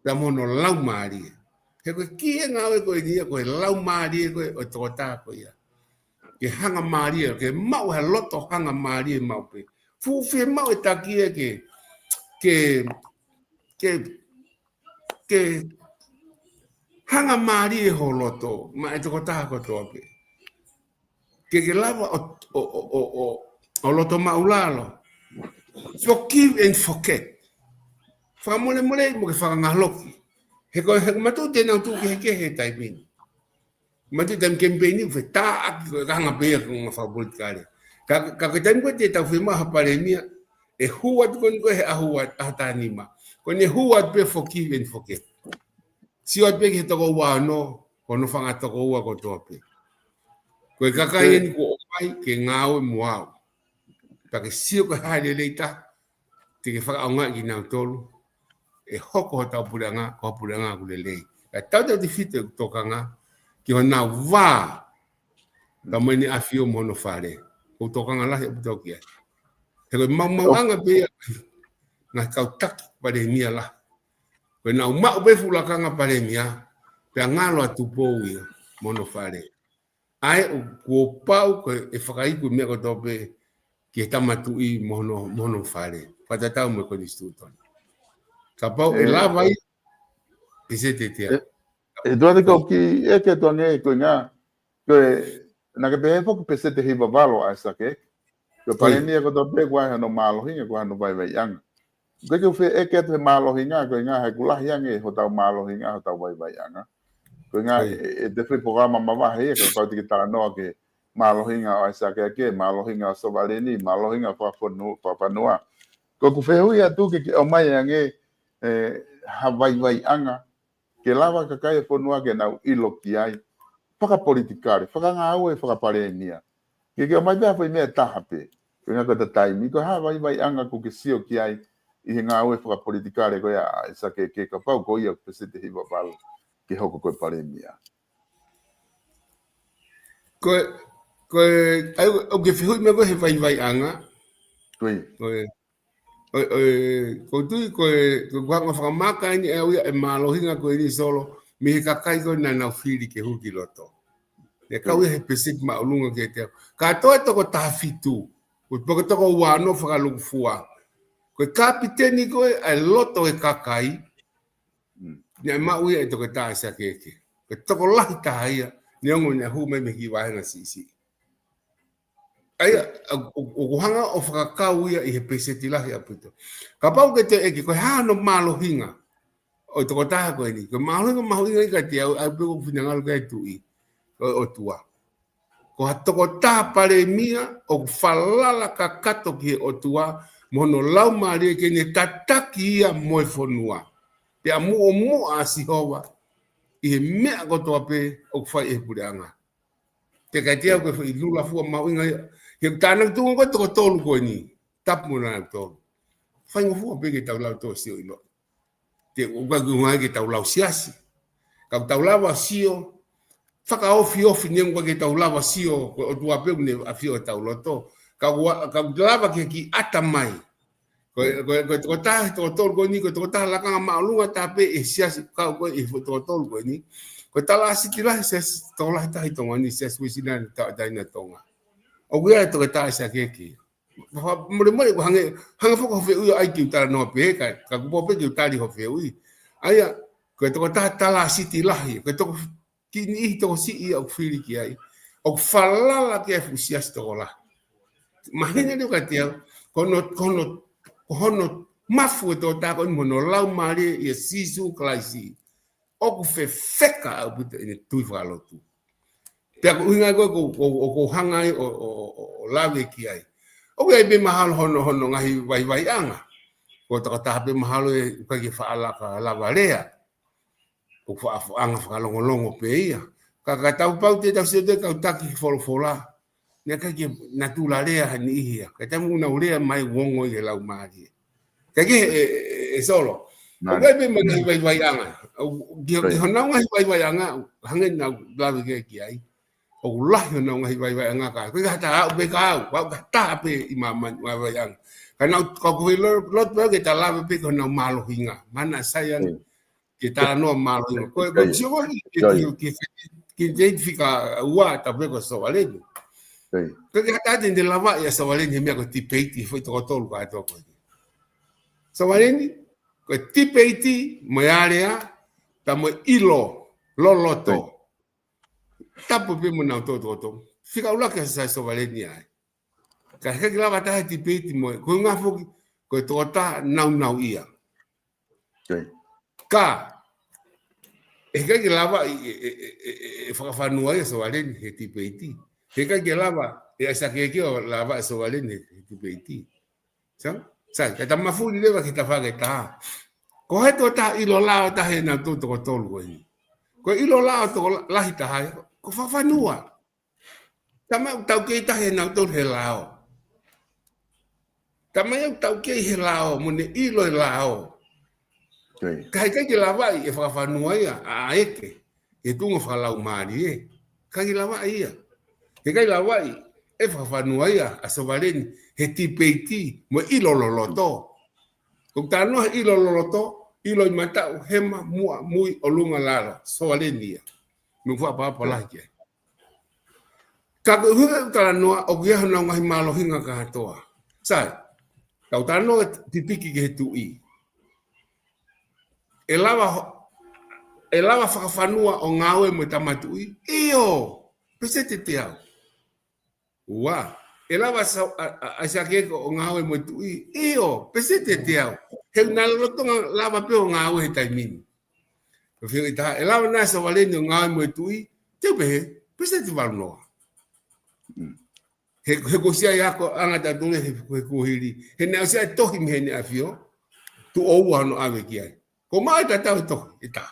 pea mo hono laumālie. He ko e kī ʻo e ngāue ko eni ia, ko e laumālie ko ē ʻo e tokotaha ko ia. Ke hangamālie, ke maʻu ha loto hangamālie maʻu pē. Fuʻu fiemaʻu e taki ē ke, ke, ke, ke hangamālie ho loto, maʻa e tokotaha kotoa pē. Ke ke lava ʻo, ʻo, ʻo, ʻo, ʻo, ʻo loto māʻulalo. Forgive and forget. Fakamolemole mo ke fakangaloki. He ko e, he ko e matu te nau tuʻu kehekehe he taimi ni. Matu taimi kemipeini, fetāʻaki ko e kanga pē ia ko e ngaahi fakapolitikale. Ka, ka ko e taimi ko ē te tau fiemaʻu ha palēmia, ʻe hū atu ko eni ko ē he ʻaho ua, ʻaho taha nima. Ko ʻene hū atu pē forgive and forget. Sio atu pē ki he toko ua ono, ko hono fanga toko ua kotoa pē. Ko e kakai eni kuo ʻomai ke ngāue mo au. Pea ke sio ko e hā e lelei taha, te ke fakaʻaongaʻi kinautolu, ʻe hoko hotau puleʻanga, ko ha puleʻanga ʻoku lelei. Ka tautautefito ʻeku tokanga, ki honau vā, ka mo ʻEne ʻAfio mo hono fale. ʻOku ou tokanga lahi ʻaupito ki ai. He ko e maumauʻanga pē ia, ngaahi kau taki palēmia lahi. Ko ʻenau maʻu pē fuʻu lakanga palēmia, pea ngalo ʻa Tupou ia, mo hono fale. ʻA ē ʻoku, kuo pau ko e fakaiku meʻa kotoa pē ki he Tama Tuʻi mo hono, mo hono fale. Fakatatau mo e Konisitūtone. Kapau ʻe lava ia, peseti ʻe teau. ʻE, ʻe tuate kau ki ʻeke tuange ko e ngā, ko e, naʻa ke pehē foki peseti ʻe hiva valu ʻa e sake. Ko e palēmia kotoa pē ʻoku ʻi ai hono mālohinga, ʻoku ʻi ai hono vaivaiʻanga. Ko e ke u fie ʻeke atu he mālohinga, ko e ngā he ʻoku lahi ange hotau mālohinga, hotau vaivaiʻanga. Ko e ngā ʻe, ʻe te fai polokalama mavahe ia, kapau te ke talanoa ki he mālohinga ʻo ʻAisake ʻAke, mālohinga ʻo Sovaleni, mālohinga fakafonu-, fakafanua. Ko ʻeku fehuʻi atu ke, ke ʻomai ange, ʻe, ha vaivaiʻanga, ke lava kakai e fonua ke nau ʻilo ki ai. Fakapolitikale, fakangāue, fakapalēmia. Ke, ke ʻomai pē ha foʻi meʻa ʻe taha pē. Ko e ngā ko e taimi, ko e hā e vaivaiʻanga ʻoku ke sio ki ai ʻi he ngāue fakapolitikale ko ia ʻa ʻAisake ʻAke kapau ko ia ʻoku peseti ʻe hiva valu ke hoko ko e palēmia. Ko e, ko e, ʻai, ʻoku ke fehuʻi mai ko e he vaivaiʻanga. Ko ia. Ko e, ʻo, ʻo, ʻoku ou tui ko e, ko e kuonga fakamaka eni ʻe au ia e mālohinga ko eni Solo, mei he kakai ko ē naʻa nau fili ke hū ki loto. ʻE kau ia he peseti māʻolunga kiate au. Kātoa e toko taha fitu. Ko e poko toko ua ono fakalūkufua. Ko e kapiteni ko ē ʻa e loto ʻo e kakai, naʻe maʻu ia ʻe Toketā ʻAisake Eke. Ko e tokolahi taha ia, neongo naʻe hū mai mei he kiʻi vāhenga siʻisiʻi. ʻA ia, ʻoku hanga ʻo fakakau ia ʻi he peseti lahi ʻaupito. Kapau ke te ʻeke, ko e hā hono mālohinga ʻo e tokotaha ko eni? Ko e mālohinga mahuʻinga ia kiate au, ʻa ia pē ʻoku ou finangalo ki ai, tuʻi ʻo e ʻOtua. Ko ha tokotaha palēmia ʻoku falala kakato ki he ʻOtua mo hono laumālie ke ne tataki ia mo e fonua. Pea muʻomuʻa ʻa Sihova ʻi he meʻa kotoa pē ʻoku fai ʻe he puleʻanga. Te kai te au ke foʻi lula fua mahuʻinga ia. He tānaki tuʻunga ko e toko tolu ko eni. Tapu mo nautolu. Faingofua pē ke tau lau tō sio ʻilo. Te u ka ku ngai ke tau lau siasi. Ka tau lava sio. Fakaofiofi neongo ke tau lava sio. Ko e ʻOtua pē ʻoku ne ʻafio ʻi hotau loto. Ka ua, ka lava ke ki ata mai. Ko e, ko e, ko e tokotaha, toko tolu ko eni, ko e tokotaha lakanga māʻolunga taha pē ʻi he siasi, ka ko e, ʻi he toko tolu ko eni. Ko e tala ʻa e Siti Lahi, siasi tokolahi taha ʻi Tonga ni, Siasi Uēsiliana Tauʻatāina ʻo Tonga. ʻOku ʻi ai e Toketā ʻAisake Eke. Fa-, mole mole ko e hangē, hangē foki ko e fehuʻi ia ʻai ke u talanoa pē, ka, ka kuo pau pē ke u tali hoʻo fehuʻi. ʻA ia, ko e tokotaha tala ʻa e Siti Lahi, ko e toko ki niʻihi tokosiʻi ia ʻoku fili ki ai. ʻOku falala ki ai e fuʻu siasi tokolahi. Mahino lelei kiate au, ko hono, ko hono, ko hono mafu e tokotaha ko eni mo hono laumālie ʻia Sīsū Kalaisi. ʻOku fefeka ʻaupito ʻene tui fakalotu. Pea ko e ʻuhinga ko ē ʻoku, ʻoku, ʻoku ou hanga ai ʻo, ʻo, ʻo, ʻo lave ki ai. ʻOku ʻi ai pē mahalo hono, hono ngaahi vaivaiʻanga. Ko e tokotaha pē mahalo ʻe ʻikai ke faʻa laka lava lea. ʻOku faʻa, faʻahinga fakalongolongo pē ia. Ka, ka tau pau te tau sio ki he kau taki folofola. Naʻe ʻikai ke natula lea ha niʻihi ia. Ka taimi ʻoku nau lea mai ʻoku ongo ʻi he laumālie. Ka ke, ʻe, ʻe, ʻe Solo. ʻOku ʻi ai pē mo e ngaahi vaivaiʻanga. ʻOku, ki, ki honau ngaahi vaivaiʻanga, hangē naʻa ku lave ki ai. ʻOku lahi honau ngaahi vaivaiʻanga ka. Ko e ka ta au pē ka au, au ka ta pē ʻi māmani vaivaiʻanga. Ka naʻa ku, ka ʻoku ou lo-, loto pē ke ta lave pē ki honau mālohinga. Mana sai ange. Ke talanoa mālohinga. Ko e, ko e sio ko ē ki, ki, ki, ki, ki te fika ua ta pē ko Sovaleni. Ko e ke hata te ne lava ia Sovaleni he meʻa ko e tipeiti, foʻi toko tolu kātoa ko ē. Sovaleni, ko e tipeiti, mo e alea, pea mo e ʻilo loloto. Tapu pē mo nautolu toko tolu. Fika ʻuluaki ʻa Sovaleni ai. Ka heʻikai ke lava taha e tipeiti mo e, ko e ʻuhinga foki, ko e tokotaha naunau ia. Ka, heʻikai ke lava ʻe, ʻe, ʻe, ʻe, ʻe fakafanua ia Sovaleni he tipeiti. Heʻikai ke lava, ʻe ʻAisake Eke ʻo lava ʻe Sovaleni he, he tipeiti. Sa? Sa, ka ta mafuli leva ki he tafaʻaki ʻe taha. Ko e hā e tokotaha ʻilo lao taha ʻe nautolu toko tolu ko eni? Ko e ʻilo lao tokolahi taha ia, ko e fakafanua. Taimi ʻoku taukei taha ʻe nautolu he lao. Taimi ʻoku taukei he lao, mo ne ʻilo e lao. Ka heʻikai ke lavaʻi ʻe fakafanua ia, ʻa ʻAisake, he tuʻunga fakalaumālie. ʻIkai ke lavaʻi ia. Heʻikai lavaʻi ʻe fakafanua ia, ʻa Sovaleni, he tipeiti, mo e ʻilo loloto. ʻOku talanoa he ʻilo loloto, ʻilo ʻi mataʻu, hema, muʻa, mui, ʻolunga, lalo, Sovaleni ia. Mo e fakaʻapaʻapa lahi ki ai. Ka ko e ʻuhinga ʻeku talanoa, ʻoku ʻi ai honau ngaahi mālohinga kātoa. Sai, kau talanoa tipiki ki he tuʻi. ʻE lava ho-, ʻe lava fakafanua ʻo ngāue mo e tama tuʻi? ʻIo, peseti teau. Ua, ʻe lava Sa-, ʻa, ʻa, ʻAisake ʻo ngāue mo e tuʻi? ʻIo, peseti teau. He naʻe lolotonga lava pē ʻo ngāue he taimi ni. Ko e fehuʻi ʻe taha, ʻe lava nai Sovaleni ʻo ngāue mo e tuʻi? Te u pehē, peseti valu noa. He, he kuo ʻosi ʻi ai e akoʻanga ʻa tautolu he, he kuohili. He naʻe ʻosi ʻi ai e tohi mei heʻene ʻafio. Tuʻo ua hono ʻave ki ai. Ko e maʻu ʻe tatau e tohi, ʻe taha.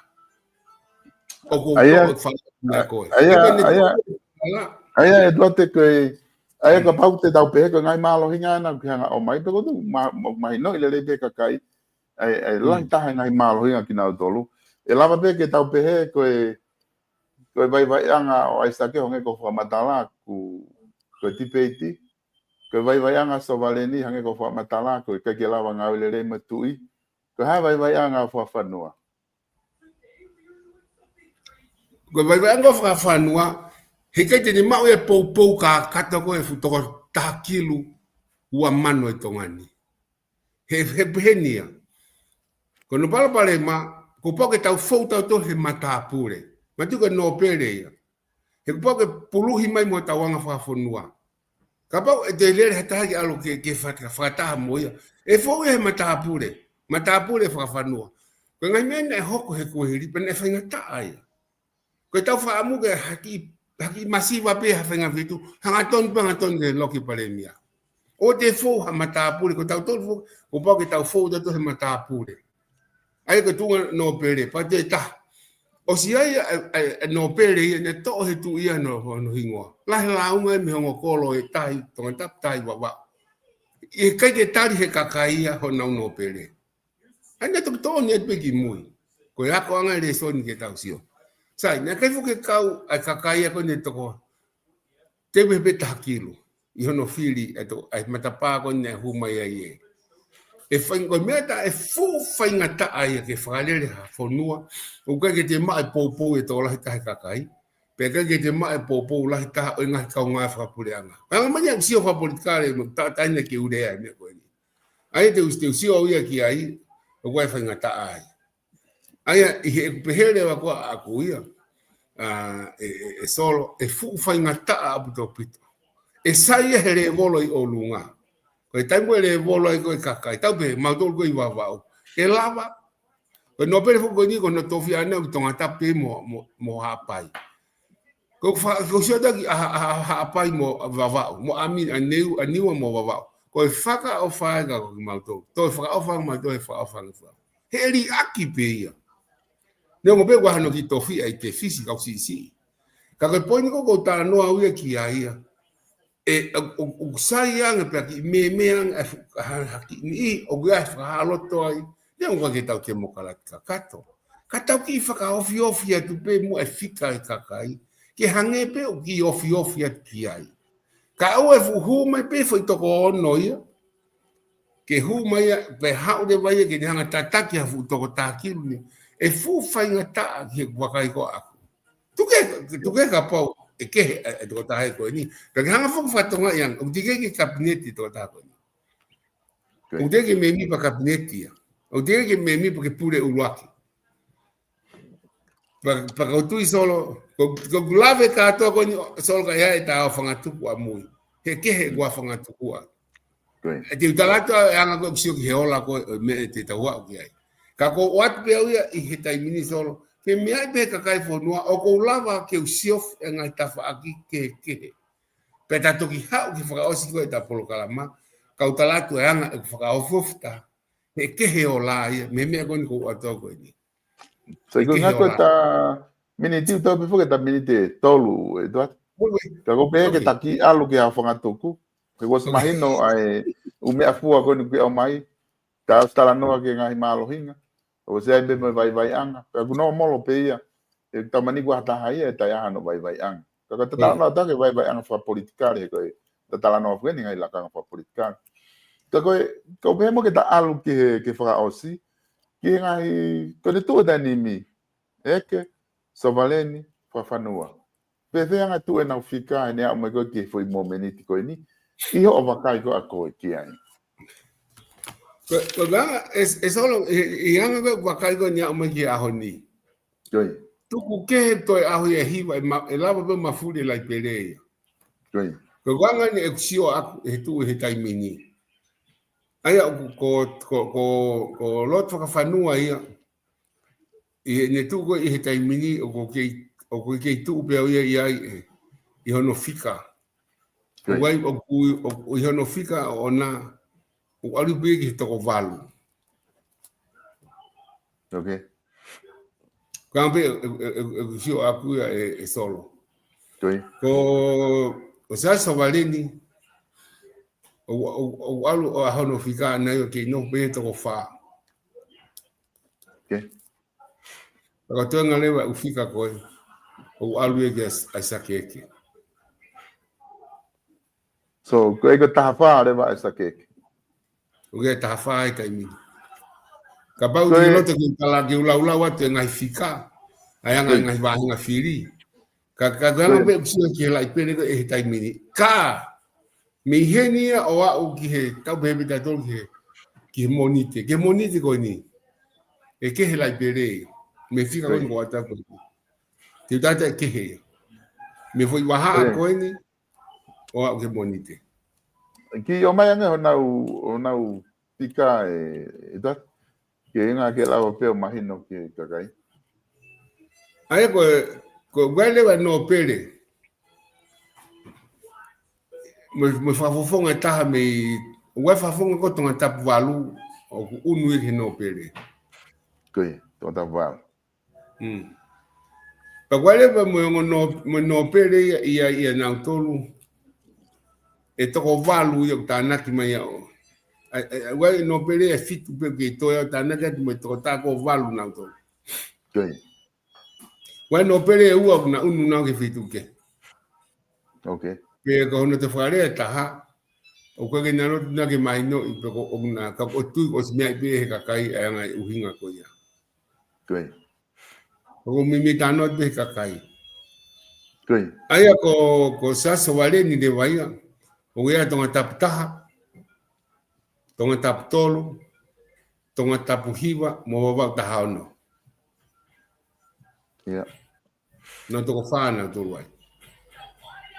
ʻOku ou ʻai ia, toʻo e fala na koe. ʻAi ia, ʻai ia, ʻai ia, ʻe Tuate ko e, ʻai ia kapau te tau pehē ko e ngaahi mālohinga ʻena ke hanga ʻo mai pe ko tu, ma-, ma-, mahinoʻi lelei pē kakai, ʻai, ʻai lahi taha e ngaahi mālohinga kinautolu. ʻE lava pē ke tau pehē ko e, ko e vaivaiʻanga ʻo ʻAisake hangē ko e fakamatala ku, ko e tipeiti. Ko e vaivaiʻanga Sovaleni hangē ko e fakamatala ko e ʻikai ke lava ngāue lelei mo e tuʻi. Ko e hā e vaivaiʻanga ʻo e fakafanua? Ko e vaivaiʻanga ʻo e fakafanua, heʻikai te ne maʻu e poupou kakato ko e fuʻu toko taha kilu. ua mano ʻi Tonga ni. He, he pehē ni ia. Ko hono palopalema, kuo pau ke tau fou tautolu he matāpule. Mātuʻaki ko e nōpele ia. He kuo pau ke puluhi mai mo hotau anga fakafonua. Kapau ʻe toe lele ha taha ke ʻalu ke, ke faka-, fakataha mo ia, ʻe fou ia he matāpule. Matāpule fakafonua. Ko e ngaahi meʻa naʻe hoko he kuohili, pea naʻe faingataʻa ia. Ko ʻetau fakaʻamu ke haki, haki masiva pē ha faʻahinga feituʻu, hangatonu pē hangatonu ke loki palēmia. ʻOua te fou ha matāpule, ko tautolu fou, kuo pau ke tau fou tautolu he matāpule. ʻA ia ko e tuʻunga nōpele, pea toe taha. ʻOsi ʻa e, ʻa e, ʻa e nōpele ia, naʻe toʻo he tuʻi ia hono, hono hingoa. Lahi e lāunga ia mei he ongo kolo ʻe taha ʻi Tongatapu, taha ʻi Vavaʻu. ʻIkai ke tali he kakai ia honau nōpele. ʻA ia naʻe toki toʻo ni atu pē ki mui. Ko e akoʻanga e lēsoni ke tau sio. Sai, naʻe ʻikai foki ke kau ʻa e kakai ia ko eni ʻe toko, te u pehē pē taha kilu ʻi hono fili ʻa e to-, ʻa e matapā ko eni naʻe hū mai ai ē. ʻE fai-, ko e meʻa taha ʻe fuʻu faingataʻa ia ke fakalele ha fonua, ʻoku ʻikai ke te maʻu e poupou ʻe tokolahi taha e kakai, pea ʻikai ke te maʻu e poupou lahi taha ʻo e ngaahi kaungā fakapuleʻanga. Pea ʻoku ʻi ai e sio fakapolitikale, mo ta-, taʻe ʻai ke u lea e meʻa ko eni. ʻA ia te u, te u sio au ia ki ai, ʻoku ʻi ai e faingataʻa ai. ʻA ia, ʻi heʻeku pehē leva ko ē ʻaʻaku ia, ʻa, ʻe, ʻe, ʻe Solo, ʻe fuʻu faingataʻa ʻaupito ʻaupito. ʻE sai ia he lēvolo ʻi ʻolunga. Ko e taimi ko ē lēvolo ai ko ē kakai, tau pehē, mautolu ko ē ʻi Vavaʻu. ʻE lava, ko e nōpele foki ko eni ko hono tofiʻa ʻana ʻo Tongatapu pē mo, mo, mo Haʻapai. Ko fa-, ko sio atu ki ʻa, ʻa, ʻa, Haʻapai mo Vavaʻu, mo ʻa mi-, ʻa Niu-, ʻa Niua mo Vavaʻu. Ko e fakaʻofa ia kia kimautolu. Toe fakaʻofa kimautolu, ʻe fakaʻofa kimautolu. He liʻaki pē ia. Neongo pē ʻoku ʻi ai hano kiʻi tofiʻa ʻi he fisi kau siʻisiʻi. Ka ko e poini ko ē ʻoku ou talanoa au ia ki ai ia. ʻE, ʻo, ʻo, ʻoku sai ange pea kiʻi meimei ange ʻa e fu-, ha, ha kiʻi niʻihi, ʻoku ʻi ai e fakahā loto ai, neongo ʻoku ʻikai ke tau temokalati kakato. Ka tau kiʻi fakaofiofi atu pē muʻa e fika e kakai, ke hangē pē ʻoku kiʻi ofiofi atu ki ai. Ka ʻoua ʻe fuʻu hū mai pē foʻi toko ono ia, ke hū mai ia, pea haʻu leva ia ke ne hanga ʻo tataki ha fuʻu toko taha kilu ni, ʻe fuʻu faingataʻa ki he vakai ko ē ʻaʻaku. Tuku, tuku kapau ʻe kehe ʻa e, ʻa e tokotaha ko eni. Pea ke hanga foki ʻo fakatonga ia, ʻoku teʻeki ke kapineti e tokotaha ko eni. ʻOku teʻeki ke mēmipa kapineti ia. ʻOku teʻeki ke mēmipa ke pule ʻuluaki. Pea, pea ʻoku ou tui Solo, ko, ko ʻeku lave kātoa ko eni Solo ka ʻi ai ʻeta aofangatuku ʻamui. He kehe ʻeku aofangatuku ʻa. ʻE te u tala atu ʻa e anga ko ē ʻeku sio ki he ola ko ē ʻo e meʻa te tau aʻu ki ai. Ka ʻoku ou ʻoatu pē au ia ʻi he taimi ni Solo, ke meaʻi pē kakai e fonua, ʻoku ou lava ke u siofi e ngaahi tafaʻaki kehekehe. Pea ta toki haʻu ki he fakaʻosi ko ē ʻeta polokalama, kau tala atu e anga ʻeku fakaofiofi taha, he kehe ola ia, mei he meʻa ko eni ʻoku ou ʻoatu ko eni. Sai, ko e ngaahi ko ē ʻeta miniti, ʻoku tau pē foki ʻeta miniti ʻe tolu, ʻe Tuʻa. Ka ʻoku ou pehē ke taki ʻalu ki he aofangatuku. He ʻoku ʻosi mahino ʻa e ʻū meʻafua ko eni ʻoku ʻomai. Ta ʻosi talanoa ki he ngaahi mālohinga. ʻOku ʻosi ʻi ai pē mo e vaivaiʻanga. Pea ʻoku nōmolo pē ia. ʻE tau manikuʻi ha taha ia, ʻe toe ʻi ai hano vaivaiʻanga. Ka ko ʻeta talanoa atu ki he vaivaiʻanga fakapolitikale, he ko e, ta talanoa atu ki he ngaahi lakanga fakapolitikale. Ka ko e, ka ʻoku ou pehē mo ke ta ʻalu ki he, ki he fakaʻosi, ki he ngaahi, ko ʻene tuʻu ʻeta nimi, ʻEke, Sovaleni, Fakafanua. Pea fēfē anga e tuʻu ʻenau fika, ʻene aʻu mai ko ē ki he foʻi momeniti ko eni, ʻi hoʻo vakai ko ē ʻa koe ki ai. Ko, ko e anga, ʻe, ʻe Solo, ʻi, ʻi he anga ko ē ʻeku vakai ko eni aʻu mai ki he ʻaho ni. Ko ia. Tuku kehe toe ʻaho ia ʻe hiva, ʻe ma-, ʻe lava pē mafuli e laipele ia. Ko ia. Ko e anga eni ʻeku sio ʻaʻaku he tuʻu he taimi ni. ʻA ia ʻoku ko, ko, ko, ko Lord Fakafanua ia. ʻI heʻene tuʻu ko ē he taimi ni ʻoku kei, ʻoku kei tuʻu pē au ia ʻi ai ē, ʻi hono fika. Ko ia. ʻOku ʻi ai, ʻoku, ʻoku ʻi hono fika ʻoʻona, ʻoku ʻalu pē ki he toko valu. Okay. Ko e anga pē ʻe, ʻe, ʻe, ʻeku sio ʻaʻaku ia ʻe, ʻe Solo. Ko ia. Ko, ko Siaosi Sovaleni, ʻoku, ʻoku, ʻoku ʻalu ʻa hono fika ʻana ia ʻoku kei nofo pē he toko fā. Okay. Pea ko e toenga leva ʻeku fika ko ē, ʻoku ʻalu ia kia S-, ʻa Siaosi Eke. So, ko e ko e taha fā leva ʻa Siaosi Eke. ʻOku ʻi ai e taha fā he taimi ni. Kapau te ke loto ke tala ke u laulau atu e ngaahi fika, ʻa e anga e ngaahi vāhenga fili. Ka, ka, ka ʻoku ou pehē ʻoku sio ki he laipele ko ē he taimi ni. Ka, Mei heni ia ʻo aʻu ki he, tau pehē pē tautolu ki he, ki he Mōnite. Ki he Mōnite ko eni. ʻE kehe laipele. Mei he fika ko eni ko ata ko eni. Te u tala atu ʻe kehe ia. Mei he foʻi vahaʻa ko eni, ʻo aʻu ki he Mōnite. Kiʻi ʻomai ange honau, honau fika ē, ʻe ta, ke ʻi ai ke lava pē ʻo mahino ki he kakai. ʻA ia ko e, ko e ʻoku ʻi ai leva e nōpele. Mo e, mo e fakafofonga ʻe taha mei, ʻoku ʻi ai e fakafofonga ko Tongatapu valu, ʻoku ʻunu ia ki he nōpele. Ko ia, Tongatapu valu. Mm. Pea ʻoku ʻi ai leva mo e ongo nō-, mo e nōpele ia, ia, ia nautolu. ʻE toko valu ia ʻoku tānaki mai ia ʻo. ʻA, ʻa, ʻa, ʻoku ʻi ai e nōpele ʻe fitu pē ke toe ʻo tānaki atu mo e tokotaha ko e valu nautolu. Ko ia. ʻOku ʻi ai e nōpele ʻe ua ʻoku na ʻunu nau ki he feituʻu kehe. Ok. Pea ko hono toe fakalea ʻe taha, ʻoku ʻikai ke na loto na ke mahinoʻi pe ko ʻoku na ka ʻoku tui ʻosi meaʻi pē he kakai ʻa e anga e ʻuhinga ko ia. Ko ia. ʻOku meimei talanoa pē he kakai. Ko ia. ʻA ia ko, ko Siaosi Sovaleni leva ia, ʻoku ʻi ai Tongatapu taha, Tongatapu tolu, Tongatapu hiva, mo Vavaʻu taha ono. Ia. Naʻa toko fā nautolu ai.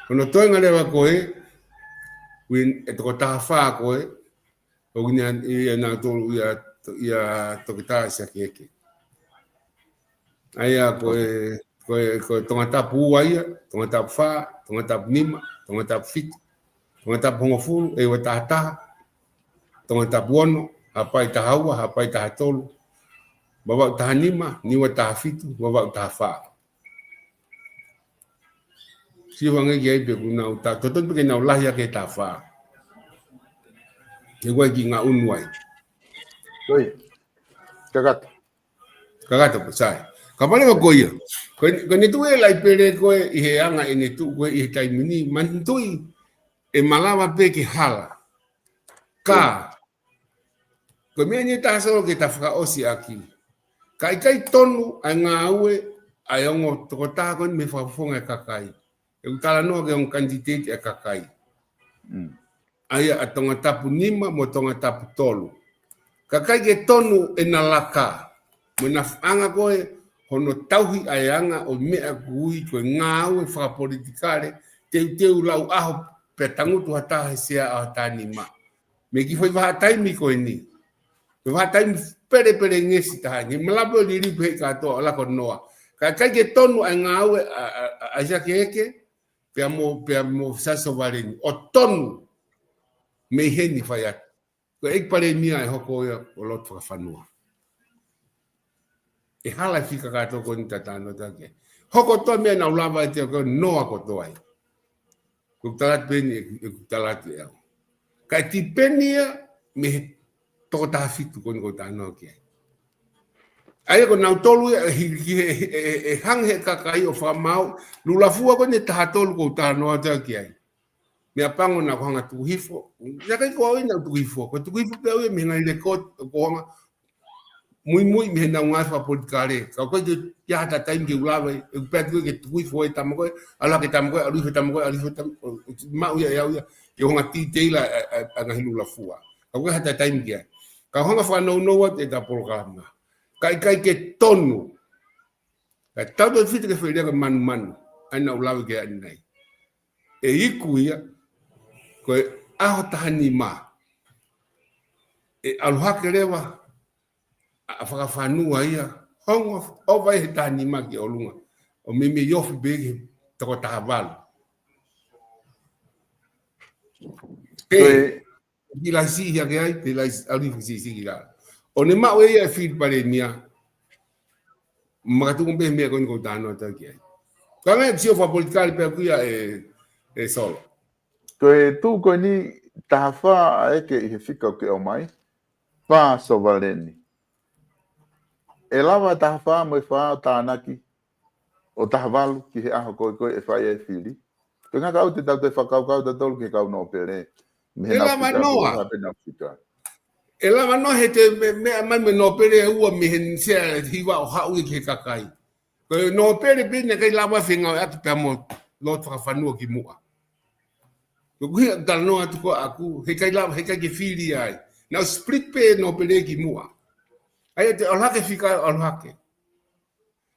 Ko hono toenga leva ko ē, ʻoku ʻi ai e toko taha fā ko ē, ʻoku ʻi ai, ʻi ai nautolu ia, ia Toketā Siakieke. ʻA ia ko e, ko e, ko e Tongatapu ua ia, Tongatapu fā, Tongatapu nima, Tongatapu fitu, Tongatapu hongofulu, ʻEua taha taha, Tongatapu ono, Haʻapai taha ua, Haʻapai taha tolu, Vavaʻu taha nima, Niua taha fitu, Vavaʻu taha fā. Sio ange ki ai pe ʻoku nau ta-, totonu pē ke nau lahi ake taha fā. Ke ʻoua ʻe kiʻi ngaʻunu ai. Ko ia. Kakato. Kakato pē, sai. Kapau leva ko ia. Ko e, ko ʻene tuʻu e laipele ko ē ʻi he anga ʻene tuʻu ko ē ʻi he taimi ni, manatuʻi ʻe malava pē ke hala. Ka, ko e meʻa ni ʻe taha Solo ke ta fakaʻosi ʻaki. Ka ʻikai tonu ʻa e ngāue ʻa e ongo tokotaha ko eni mei he fakafofonga ʻo e kakai. ʻOku talanoa ki he ongo kanititeiti ʻa e kakai. Mm. ʻA ia ʻa Tongatapu nima mo Tongatapu tolu. Ka ʻikai ke tonu ʻena laka. Mo ʻena faʻanga ko ē hono tauhi ʻa e anga ʻo e meʻa ʻoku ui ko e ngāue fakapolitikale, teuteu lau ʻaho pea tangutu ha taha he sea ʻaho taha nima. Mei he kiʻi foʻi vahaʻa taimi ko eni. Foʻi vahaʻa taimi pelepelengesi taha eni. Malava ʻo liliu pē he kātoa ʻo laka ʻo noa. Ka ʻikai ke tonu ʻa e ngāue ʻa, ʻa, ʻa, ʻa Siakieke, pea mo, pea mo Siaosi Sovaleni. ʻO tonu mei heni fai atu. Ko e ʻEiki Palēmia ʻe hoko ia ʻo lotu fakafanua. ʻE hala e fika kātoa ko eni ta talanoa atu ki ai. Hoko kotoa meʻa naʻa ku lave atu ki ai, noa kotoa ai. Ko ʻeku tala atu pē eni, ʻeku, ʻeku tala atu ʻe au. Ka ʻe tipeni ia mei he toko taha fitu ko eni ʻoku ou talanoa ki ai. ʻA ia ko nautolu ia ʻe hiki he, he, he, he hanga he kakai ʻo fakamaau, Lulafua ko eni ʻe taha tolu ʻoku ou talanoa atu ki ai. Meʻapango naʻa ku hanga tuku hifo. Naʻe ʻikai ko au ia naʻa ku tuku hifo. Ko e tuku hifo pē au ia mei he ngaahi lekooti, ʻoku ou hanga muimui mei heʻenau ngāue fakapolitikale. Ka ʻoku ʻikai ke ʻi ai ha taimi ke u lava, ʻeku pehē atu ke tuku hifo e tama ko ē, ʻalu hake tama ko ē, ʻalu hifo e tama ko ē, ʻalu hifo e tama, ʻo, ʻo, maʻu ia ʻe au ia, ke u hanga titela ʻa, ʻa, ʻa e ngaahi Lulafua. Ka ʻoku ʻikai ha taimi ke ai. Ka u hanga fakanounou atu ʻeta polokalama. Ka ʻikai ke tonu. Ka tau tau fiti ke feilia ka manumanu. ʻA ia naʻa ku lave ki ai ʻanenai. ʻE iku ia, ko e ʻaho taha nima. ʻE ʻalu hake leva, ʻa, ʻa fakafanua ia, hongo, ʻova he taha nima ki ʻolunga. ʻO meimei ofi pē ki he toko taha valu. Ko e, ʻE, ki laisi ia ke ai, pe laisi, ʻalu hifo siʻisiʻi ki lalo. ʻO ne maʻu ʻe ia e fili Palēmia, makatuʻunga pē he meʻa ko eni ʻoku ou talanoa atu ki ai. Ka meʻa sio fakapolitikale pē ʻaku ia ē, ē Solo. Ko e tuʻu ko eni taha fā ʻa ē ke ʻi he fika ʻoku ke ʻomai, fā Sovaleni. ʻE lava taha fā mo e fā ʻo tānaki, ʻo taha valu ki he ʻaho ko ē ko ē ʻe fai ai e fili. Ko e ngaahi kau te tau toe fakakaukau tautolu ki he kau nōpele. Mei he ʻE lava noa. Ē lava noa he te me, meʻa mai mo e nōpele ʻe ua mei he sea hiva ʻo haʻu ia ki he kakai. Ko e nōpele pē naʻe ʻikai lava fengāueʻaki pea mo lotu fakafanua kimuʻa. Ko e ʻuhinga ʻeku talanoa atu ko ē ʻaʻaku, heʻikai lava, heʻikai ke fili ai. Naʻe split pē nōpele ki muʻa. ʻA ia te ʻalu hake fika, ʻalu hake.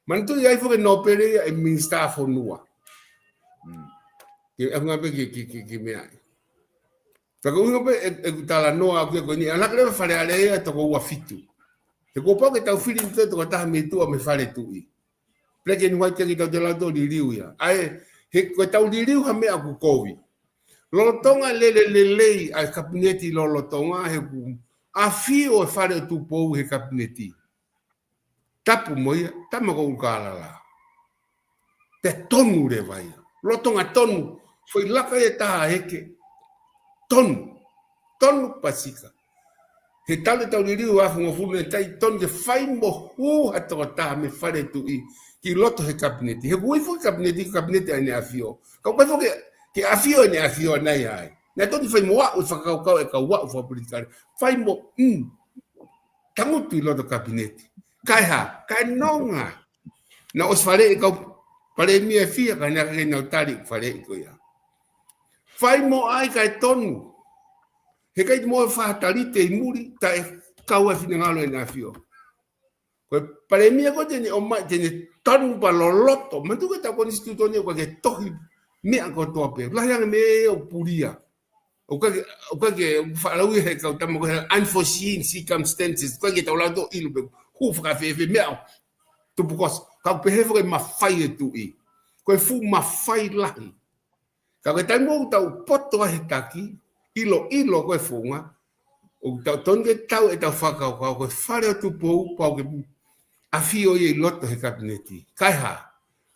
Manatuʻi ai foki e nōpele ia ʻa e minisitā fonua. Mm. Ke ʻalu pē ki, ki, ki, ki meʻa. Ka ko e ʻuhinga pē ʻe, ʻeku talanoa ʻaʻaku ia ko eni, ʻalu hake leva Fale Alea ia toko ua fitu. He kuo pau ke tau fili ʻa e tokotaha mei tuʻa mei Fale Tuʻi. Black and white, ʻikai ke tau toe lava ʻo liliu ia. ʻA ia, he ko ʻetau liliu ha meʻa ʻoku kovi. Lolotonga lele lelei ʻa e kapineti lolotonga, he ʻoku ʻafio e Fale ʻo Tupou he kapineti. Tapu mo ia, tama ko ē ʻoku kalala. Pea tonu leva ia. Lolotonga tonu, foʻi laka ia ʻe taha heke. Tonu. Tonu pasika. He talu ʻetau liliu ʻaho hongofulu naʻe ʻikai tonu ke fai mo hū ha tokotaha mei Fale Tuʻi ki loto he kapineti. He ʻoku ui foki e kapineti, kapineti ʻa ʻEne ʻAfio. Ka ʻoku ʻikai foki ke ʻafio ʻEne ʻAfio ʻana ia ai. Naʻe tonu fai mo aʻu e fakakaukau ʻa e kau aʻu fakapolitikale. Fai mo, mm, tangutu ʻi loto kapineti. Kae hā, kae nonga. Naʻe ʻosi faleʻi e kau palēmia ʻe fiha, ka naʻe ʻikai ke nau tali e faleʻi ko ia. Fai mo ʻai kae tonu. Heʻikai te mo e faʻa tali te ʻi muli, taʻe kau e finangalo ʻEne ʻAfio. Ko e palēmia ko ē te ne ʻomai, te ne tonu pea loloto. Manatuʻi ko ʻetau konisitūtone ʻoku ʻikai ke tohi meʻa kotoa pē. Lahi ange meʻa ʻoku pulia. ʻOku ʻikai ke, ʻoku ʻikai ke, ʻoku faʻa lau ia he kau tama ko ē he unforeseen circumstances. ʻOku ʻikai ke tau lava ʻo ʻilo pe ʻoku fakafēfē meʻa ʻoku tupu kuo ʻosi. Ka ʻoku pehē foki e mafai ʻo e tuʻi. Ko e fuʻu mafai lahi. Ka ko e taimi ʻoku tau poto ai he taki, ʻiloʻilo ko e founga, ʻoku tau tonu ke tau ʻetau fakakaukau, ko e Fale ʻo Tupou, pau ke ʻafio ia ʻi loto he kapineti. Kae hā,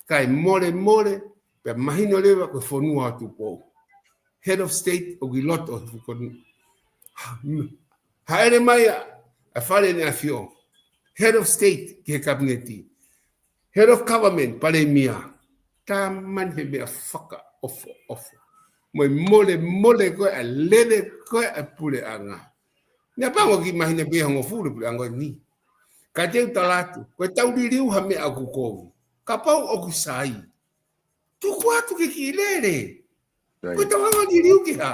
kae molemole, pea mahino leva ko e fonua ʻo Tupou. Head of State ʻoku ʻi loto he fuʻu konu. Hāʻele mai ʻa, ʻa Fale ʻEne ʻAfio. Head of State ki he kapineti. Head of Government, palēmia. Talamai he meʻa fakaʻofoʻofa. Mo e molemole ko ē ʻa e lele ko ē ʻa e puleʻanga. Naʻa pango ki mahina pē hongofulu puleʻanga ni. Ka te u tala atu, ko ʻetau liliu ha meʻa ʻoku kovi. Kapau ʻoku sai, tuku atu ke kiʻi lele. Right. Ko ʻetau hanga ʻo liliu ki hā.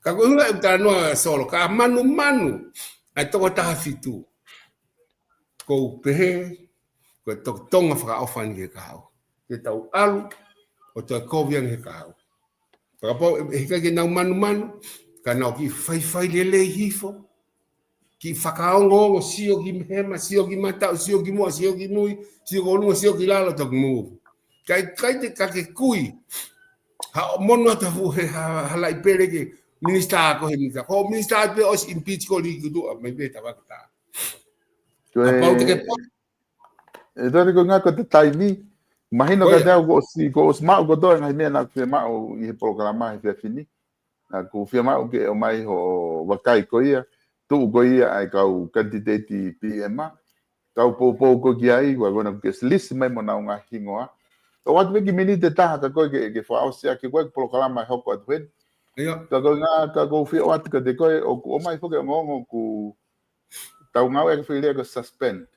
Ka ko e ʻuhinga ʻeku talanoa Solo, ka manumanu ʻa e toko taha fitu. ʻOku ou pehē, ko e tokotonga fakaʻofa eni ki he kahaʻu. Ke tau ʻalu ʻo toe kovi ange he kahaʻu. Fakapapau, ʻe, ʻe ʻikai ke nau manumanu, ka nau kiʻi faifai lelei hifo. Kiʻi fakaongoongo, sio ki hema, sio ki mataʻu, sio ki muʻa, sio ki mui, sio ki ʻolunga, sio ki lalo, toki move. Kae, kae te ka ke kui. Ha, monu atu ha fuʻu he, ha, ha laʻi pele ke minisitā ko ē he minisitā. Ko e minisitā pē ʻosi impeach ko ē liki tuʻa, mai pē tava kita. Ko e, kapau te ke pau. ʻE tō ni ko e ngaahi ko e taimi. Mahino ko ia. Ka te au kuo ʻosi, kuo ʻosi maʻu kotoa e ngaahi meʻa naʻa ku fiemaʻu ʻi he polokalama he efiafi ni. Naʻa ku fiemaʻu ke ʻomai hoʻo vakai ko ia, tuʻu ko ia ʻa e kau kanititeiti P M a. Kau poupou ko ē ki ai, ʻoku ou kole ke lisi mai mo honau ngaahi hingoa. ʻOatu pē kiʻi miniti ʻe taha ka ko e ke, ke fakaʻosi ʻaki ko e polokalama ʻe hoko atu heni. ʻIo. Ka ko e ngaahi, ka ʻoku ou fie ʻoatu kiate koe, ʻoku ʻomai foki e ongoongo ʻoku tau ngāueʻaki e foʻi lea ko e suspend.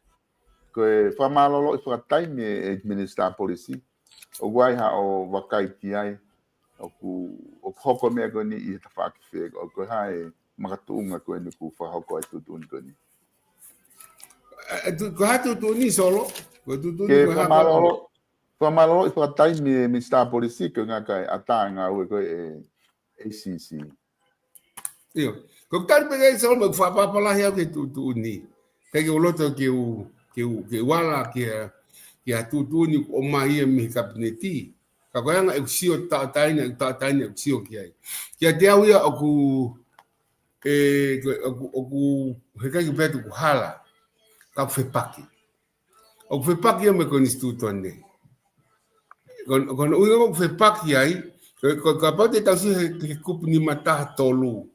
Ko e fakamālōlōʻi fakataimi e Minisitā Polisi. ʻOku ʻi ai haʻo vakai ki ai, ʻoku, ʻoku hoko e meʻa ko eni ʻi he tafaʻaki fē, ʻoku ʻi ai e makatuʻunga ko eni ʻoku fakahoko ai e tuʻutuʻuni ko eni. E, e, tu-, ko e hā e tuʻutuʻuni, Solo? Ko e tuʻutuʻuni ke ko e hā fakamālōlō-, fakamālōlōʻi fakataimi e Minisitā Polisi, ko e ngaahi kae ʻatā e ngāue ko ē ʻa e A C C. ʻIo. Ko e tali pē ke Solo, mo e fakaʻapaʻapa lahi au ki he tuʻutuʻuni. ʻIkai ke u loto ke u, ke u, ke u ala ki he, ki he tuʻutuʻuni ʻoku ʻomai ia mei he kapineti. Ka ko e anga ʻeku sio tauʻatāina, ʻeku tauʻatāina ʻeku sio ki ai. Kiate au ia ʻoku, ʻe, ko, ʻoku, ʻoku, heʻikai ke pehē atu ʻoku hala. Ka ʻoku fepaki. ʻOku fepaki ia mo e konisitūtone. Ko, ko hono ʻuhinga ʻoku fepaki ai, ko, ko, kapau te tau sio he, he kupu nima taha tolu.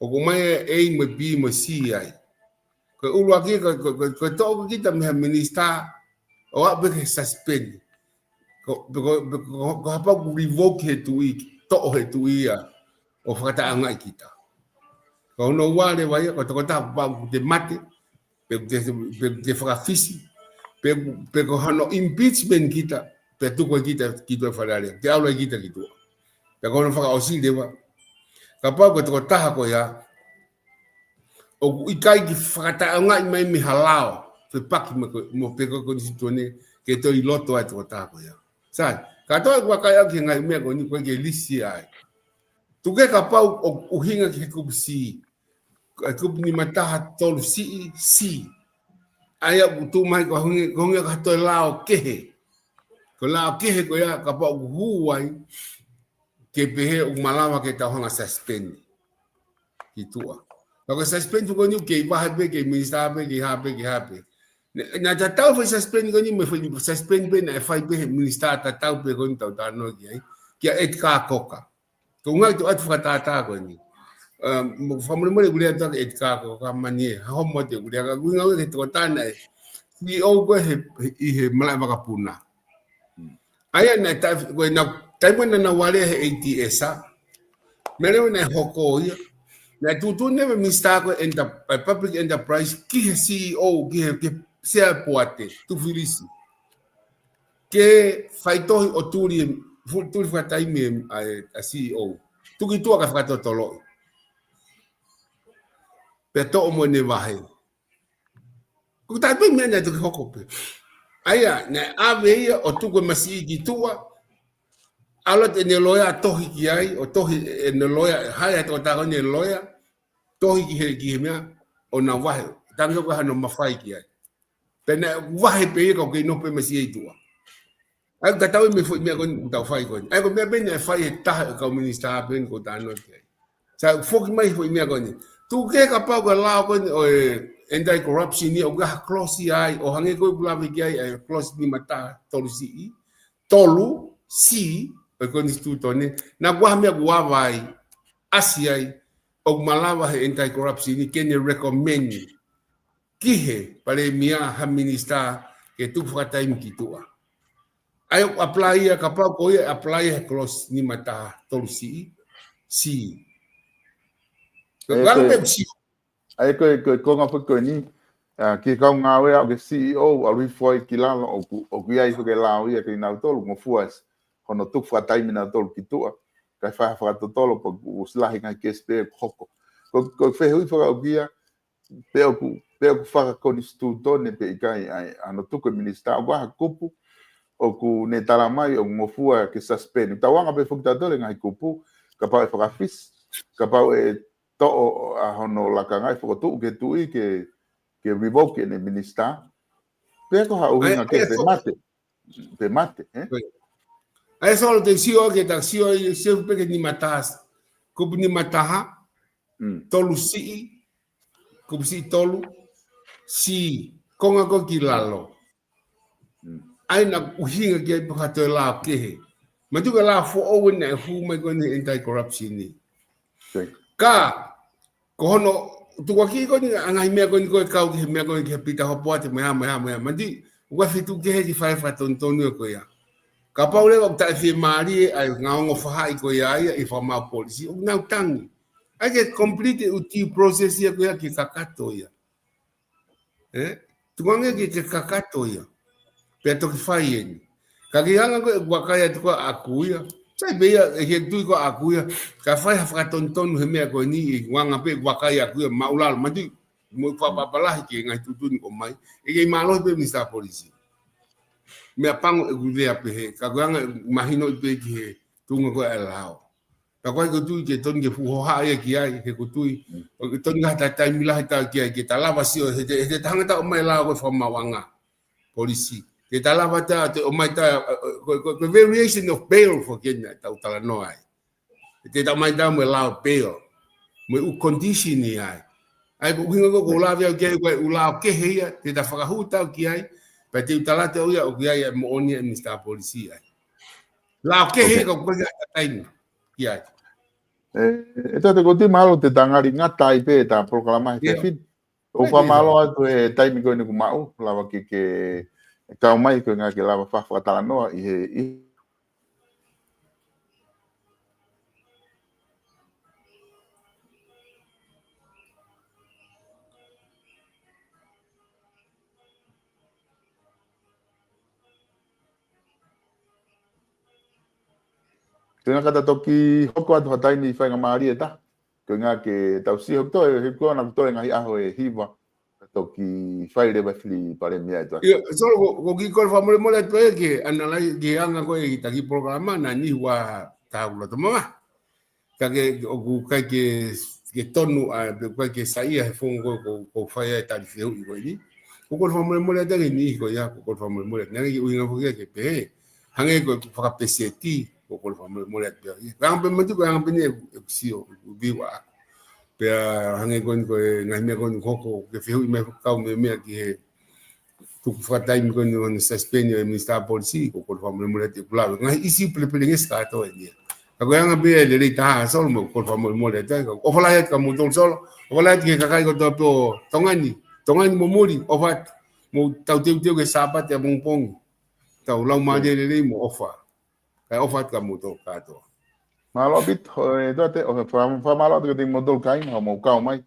ʻOku ʻomai e A mo e B mo e C ai. Ko e ʻuluaki, ko, ko, ko, ko e toʻo ko ē kita mei he minisitā, ʻo aʻu pē ke suspend. Ko, pe ko, pe ko, ko e hā kapau ʻoku revoke he tuʻi, toʻo he tuʻi ia, ʻo fakataʻeʻaongaʻi kita. Ko hono ua leva ia, ko e tokotaha kapau ʻoku te mate, pe ʻoku te, pe ʻoku te fakafisi, pe, pe ko hono impeachment kita, pe tuku ai kita ki tuʻa Fale Alea, te ʻalu ai kita ki tuʻa. Pea ko hono fakaʻosi leva, Kapau ko e tokotaha ko ia ʻoku ʻikai ke fakataʻeʻaongaʻi mai mei ha lao fepaki mo e ko-, mo e pē ko e konisitūtone ke toe ʻi loto ai e tokotaha ko ia. Sai, kātoa ʻeku vakai ʻaʻaku ki he ngaahi meʻa ko eni ʻoku ʻikai ke lisi ai. Tuku kehe kapau ʻoku ʻuhinga ki he kupu C, e kupu nima taha tolu C, C. ʻA ia ʻoku tuʻu mai ko e ʻuhinga, ko e ʻuhinga ko ha toe lao kehe. Ko e lao kehe ko ia kapau ʻoku hū ai ke pehē ʻoku malava ke tau hanga suspend ki tuʻa. Ka ko e suspend ko eni ʻoku kei vahe pē, kei minisitā pē, kei hā pē, kei hā pē. Naʻe, naʻe tatau e fai suspend ko eni mo e fai suspend pē naʻe fai pē he minisitā tatau pē ko eni ʻoku tau talanoa ki ai. Kia Edgar Cocker. Ko e ʻuhinga ʻeku ʻoatu e fakatātā ko eni. Um, mo fakamolemole ʻeku lea atu ki he Edgar Cocker, ka mani e, ha homo te ʻeku lea, ka ko e ʻuhinga ʻoku ʻikai ke tokotā naʻe C E O ko ē he, he, ʻi he malaʻe vakapuna. ʻA ia naʻe ta-, ko e na-, taimi naʻa nau alea he A T S a, meʻa leva naʻe hoko ia. Naʻe tuʻutuʻuni leva e minisitā ko ē enter-, eh, public enterprise ki he C E O, ki he, ki he sea poate, Tufilisi. Ke faitohi ʻo tuli, fu-, tuli fakataimi ʻa e, ʻa e C E O. Tuku ki tuʻa kae fakatotoloʻi. Pea toʻo mo ʻene vahe. Ko e taimi meʻa naʻe toki hoko pē. ʻA ia, naʻe ʻave ia ʻo tuku e masiʻi ki tuʻa, ʻalu atu ʻene loea tohi ki ai, ʻo tohi ʻene loea, hire atu e tokotaha ko eni e loea, tohi ki he, ki he meʻa, ʻo nau vahe. Tangi ko hano mafai ki ai. Pea naʻe vahe pē ia ka ʻoku kei nofo pē masiʻi ʻi tuʻa. ʻA ia, ka tau ʻi he foʻi meʻa ko eni, tau fai ko eni. ʻA ia, ko e meʻa pē eni naʻe fai he taha e kau minisitā pē eni ʻoku tau talanoa ki ai. Sai, foki mai foʻi meʻa ko eni. Tuku kehe kapau ko e lao ko eni ʻo e anti-corruption ʻoku ʻi ai ha clause ai, ʻo hangē ko ʻeku lave ki ai, ʻa e clause nima taha tolu C, tolu C ʻo e konisitūtone. Naʻa ʻoku ʻi ai ha meʻa ʻoku ava ai, ʻasi ai, ʻoku malava he anti-corruption ke ne recommend ki he palēmia ha minisitā ke tuku fakataimi ki tuʻa. ʻA ia ʻoku apply ia kapau ko ia apply he clause nima taha tolu C, C. Ko e, ʻa ia ko e, ko e konga foki ko eni, ʻa, ki he kau ngāue ʻa e C E O, ʻalu hifo ai ki lalo, ʻoku, ʻoku ʻi ai foki e lao ia kinautolu, ngofua ʻa e, hono tuku fakataimi nautolu ki tuʻa, kae fai ha fakatotolo pe ʻoku ʻosi lahi e ngaahi kesi pē ʻoku hoko. Ko, ko e fehuʻi foki ʻaʻaku ia, pe ʻoku, pe ʻoku fakakonisitūtone pe ʻikai ʻa e, ʻa hono tuku e minisitā, ʻoku ʻi ai ha kupu ʻoku ne tala mai ʻoku ngofua ke suspend. Tau anga pē foki tautolu e ngaahi kupu, kapau ʻe fakafisi, kapau ʻe toʻo ʻa hono lakanga ʻe fokotuʻu ki he tuʻi ke, ke revoke ʻene minisitā. Pe ko ha ʻuhinga ke pe mate. Pe mate, ē? ʻA ia, Solo, te u sio ki he, ta sio, sio pē ki he nima taha, kupu nima taha, tolu C, kupu C tolu, C, konga ko ē ki lalo. ʻA ia naʻe ʻuhinga ki ai pē ha toe lao kehe. Manatuʻi ko e lao foʻou eni naʻe hū mai ko eni he anti-corruption ni. Ka, ko hono, tukuakiʻi ko eni, ʻa e ngaahi meʻa ko eni ko e kau ki he meʻa ko eni ki he pita hopo atu, meʻa, meʻa, meʻa. Manatuʻi, ʻoku ʻi ai e fetuʻu kehe ki he fai fakatonutonu ko ia. Kapau leva ʻoku taʻefiemālie ʻa e ngaahi ongo faʻahi ko ia ia ʻi he fakamaau polisi, ʻoku nau tangi. ʻAi ke complete e due process ia ko ia ke kakato ia. Ē? Tukuange ke, ke kakato ia. Pea toki fai eni. Ka ke anga ko e vakai atu ko ē ʻaʻaku ia. Sai pē ia, ʻe ke tui ko ē ʻaʻaku ia. Ka fai ha fakatonutonu he meʻa ko eni, ʻi he anga pē vakai ʻaʻaku ia, māʻulalo, manatuʻi, mo e fakapapālangi ki he ngaahi tuʻutuʻuni ʻoku ʻomai. ʻE kei mālohi pē minisitā polisi. Meʻapango ʻeku lea pehē, ka ko e anga mahinoʻi pē ki he tuʻunga ko ē ʻa e lao. Ka ʻoku ʻikai ke u tui ke tonu ke fuʻu hohaʻa ia ki ai, he ʻoku ou tui. ʻOku tonu ha taimi lahi ʻetau ki ai, ke ta lava sio, he te, he te ta hanga ʻo ʻomai e lao ko ē fakamaauʻanga polisi. Ke ta lava ʻetau, te ʻomai ʻetau, ko, ko, ko variation of bail foki eni ʻetau talanoa ai. Te ta ʻomai ʻetau mo e lao bail. Mo e ʻū condition ia ai. ʻA ia ko e ʻuhinga ko ē ʻoku ou lave au ki ai ko e ʻū lao kehe ia, te ta fakahū ʻetau ki ai, pea te u tala atu au ia ʻoku ʻi ai e moʻoni e minisitā polisi ai. Lao kehe ka ʻoku ʻikai ha taimi ki ai. ʻE, ʻe Tata, ko e tui mālō te ta ngali ngata ai pē ʻeta polokalama he efiafi ni. ʻOku fakamālō atu he taimi ko eni kuo maʻu, lava ke, ke kau mai ko e ʻuhinga ke lava fakatalanoa ʻi he, ʻi Te ngata toki hoko atu ha taimi faingamālie ʻe taha. Ko e ʻuhinga ke tau sio ʻoku toe, he kuo ʻosi ʻoku toe ngaahi ʻaho ʻe hiva, ka toki fai leva e fili palēmia ʻe toe. ʻIo, Solo, ko, ko e kiʻi kole fakamolemole atu ē ki he ʻanalai, ki he anga ko ē ʻi he taki polokalama, naʻa niʻihi ua taha kuo loto mamahi. Ka ke, ʻoku ʻikai ke, ke tonu, ʻa, pe ʻoku ʻikai ke saiʻia he founga ko, ko, ko e fai ai e tali fehuʻi ko eni. Ko e kole fakamolemole atu ki he niʻihi ko ia, ko e kole fakamolemole atu. Naʻe ʻikai ke ʻuhinga foki ia ke pehē, hangē ko e fakapeseti, ko e kole fakamolemole atu pē ia. Ko e anga pē matu, ko e anga pē eni ʻeku, ʻeku sio, ʻeku view ʻaʻaku. Pea hangē ko eni ko e ngaahi meʻa ko eni ʻoku hoko, ke fehuʻi mai fakakau meʻa, meʻa ki he tuku fakataimi ko eni ʻo e suspend ʻo e Minisitā Polisi, ko e kole fakamolemole atu ʻeku lave. Ngaahi ʻīsiu pelepelengesi kātoa eni ia. Ka ko e anga pē ia e lelei taha Solo, mo e kole fakamolemole atu, ka ʻofa lahi atu kia moutolu Solo, ʻofa lahi atu ki he kakai kotoa pē ʻo Tonga ni, Tonga ni mo muli, ʻofa atu. Mou tau teuteu ki he Sāpate ʻapongipongi. Tau laumālie lelei mo ʻofa. Kae ʻofa atu kia moutolu kātoa. Mālō ʻaupito, ʻe Tuate, ʻofa, fa-, fakamālō atu kiate kimoutolu kāinga, hoʻomou kau mai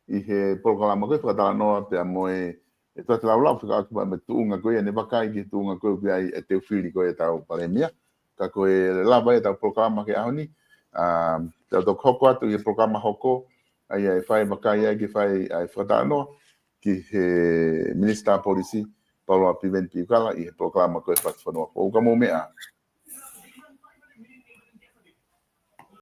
ʻi he polokalama ko ē fakatalanoa pea mo e, ʻe Tuate Laulau, fekauʻaki mo e tuʻunga ko ia, ne vakai ki he tuʻunga ko ē ʻoku ʻi ai e teu fili ko ē ʻetau palēmia. Ka ko e lava ia ʻetau polokalama ki he ʻaho ni, ʻa, tau toki hoko atu ʻi he polokalama hoko, ʻa ia ʻe fai vakai ai ke fai ʻa e fakatalanoa ki he Minisitā Polisi, Paula Piveni Piukala, ʻi he polokalama ko ē Fakafanua Foʻou. Ka mou meʻa.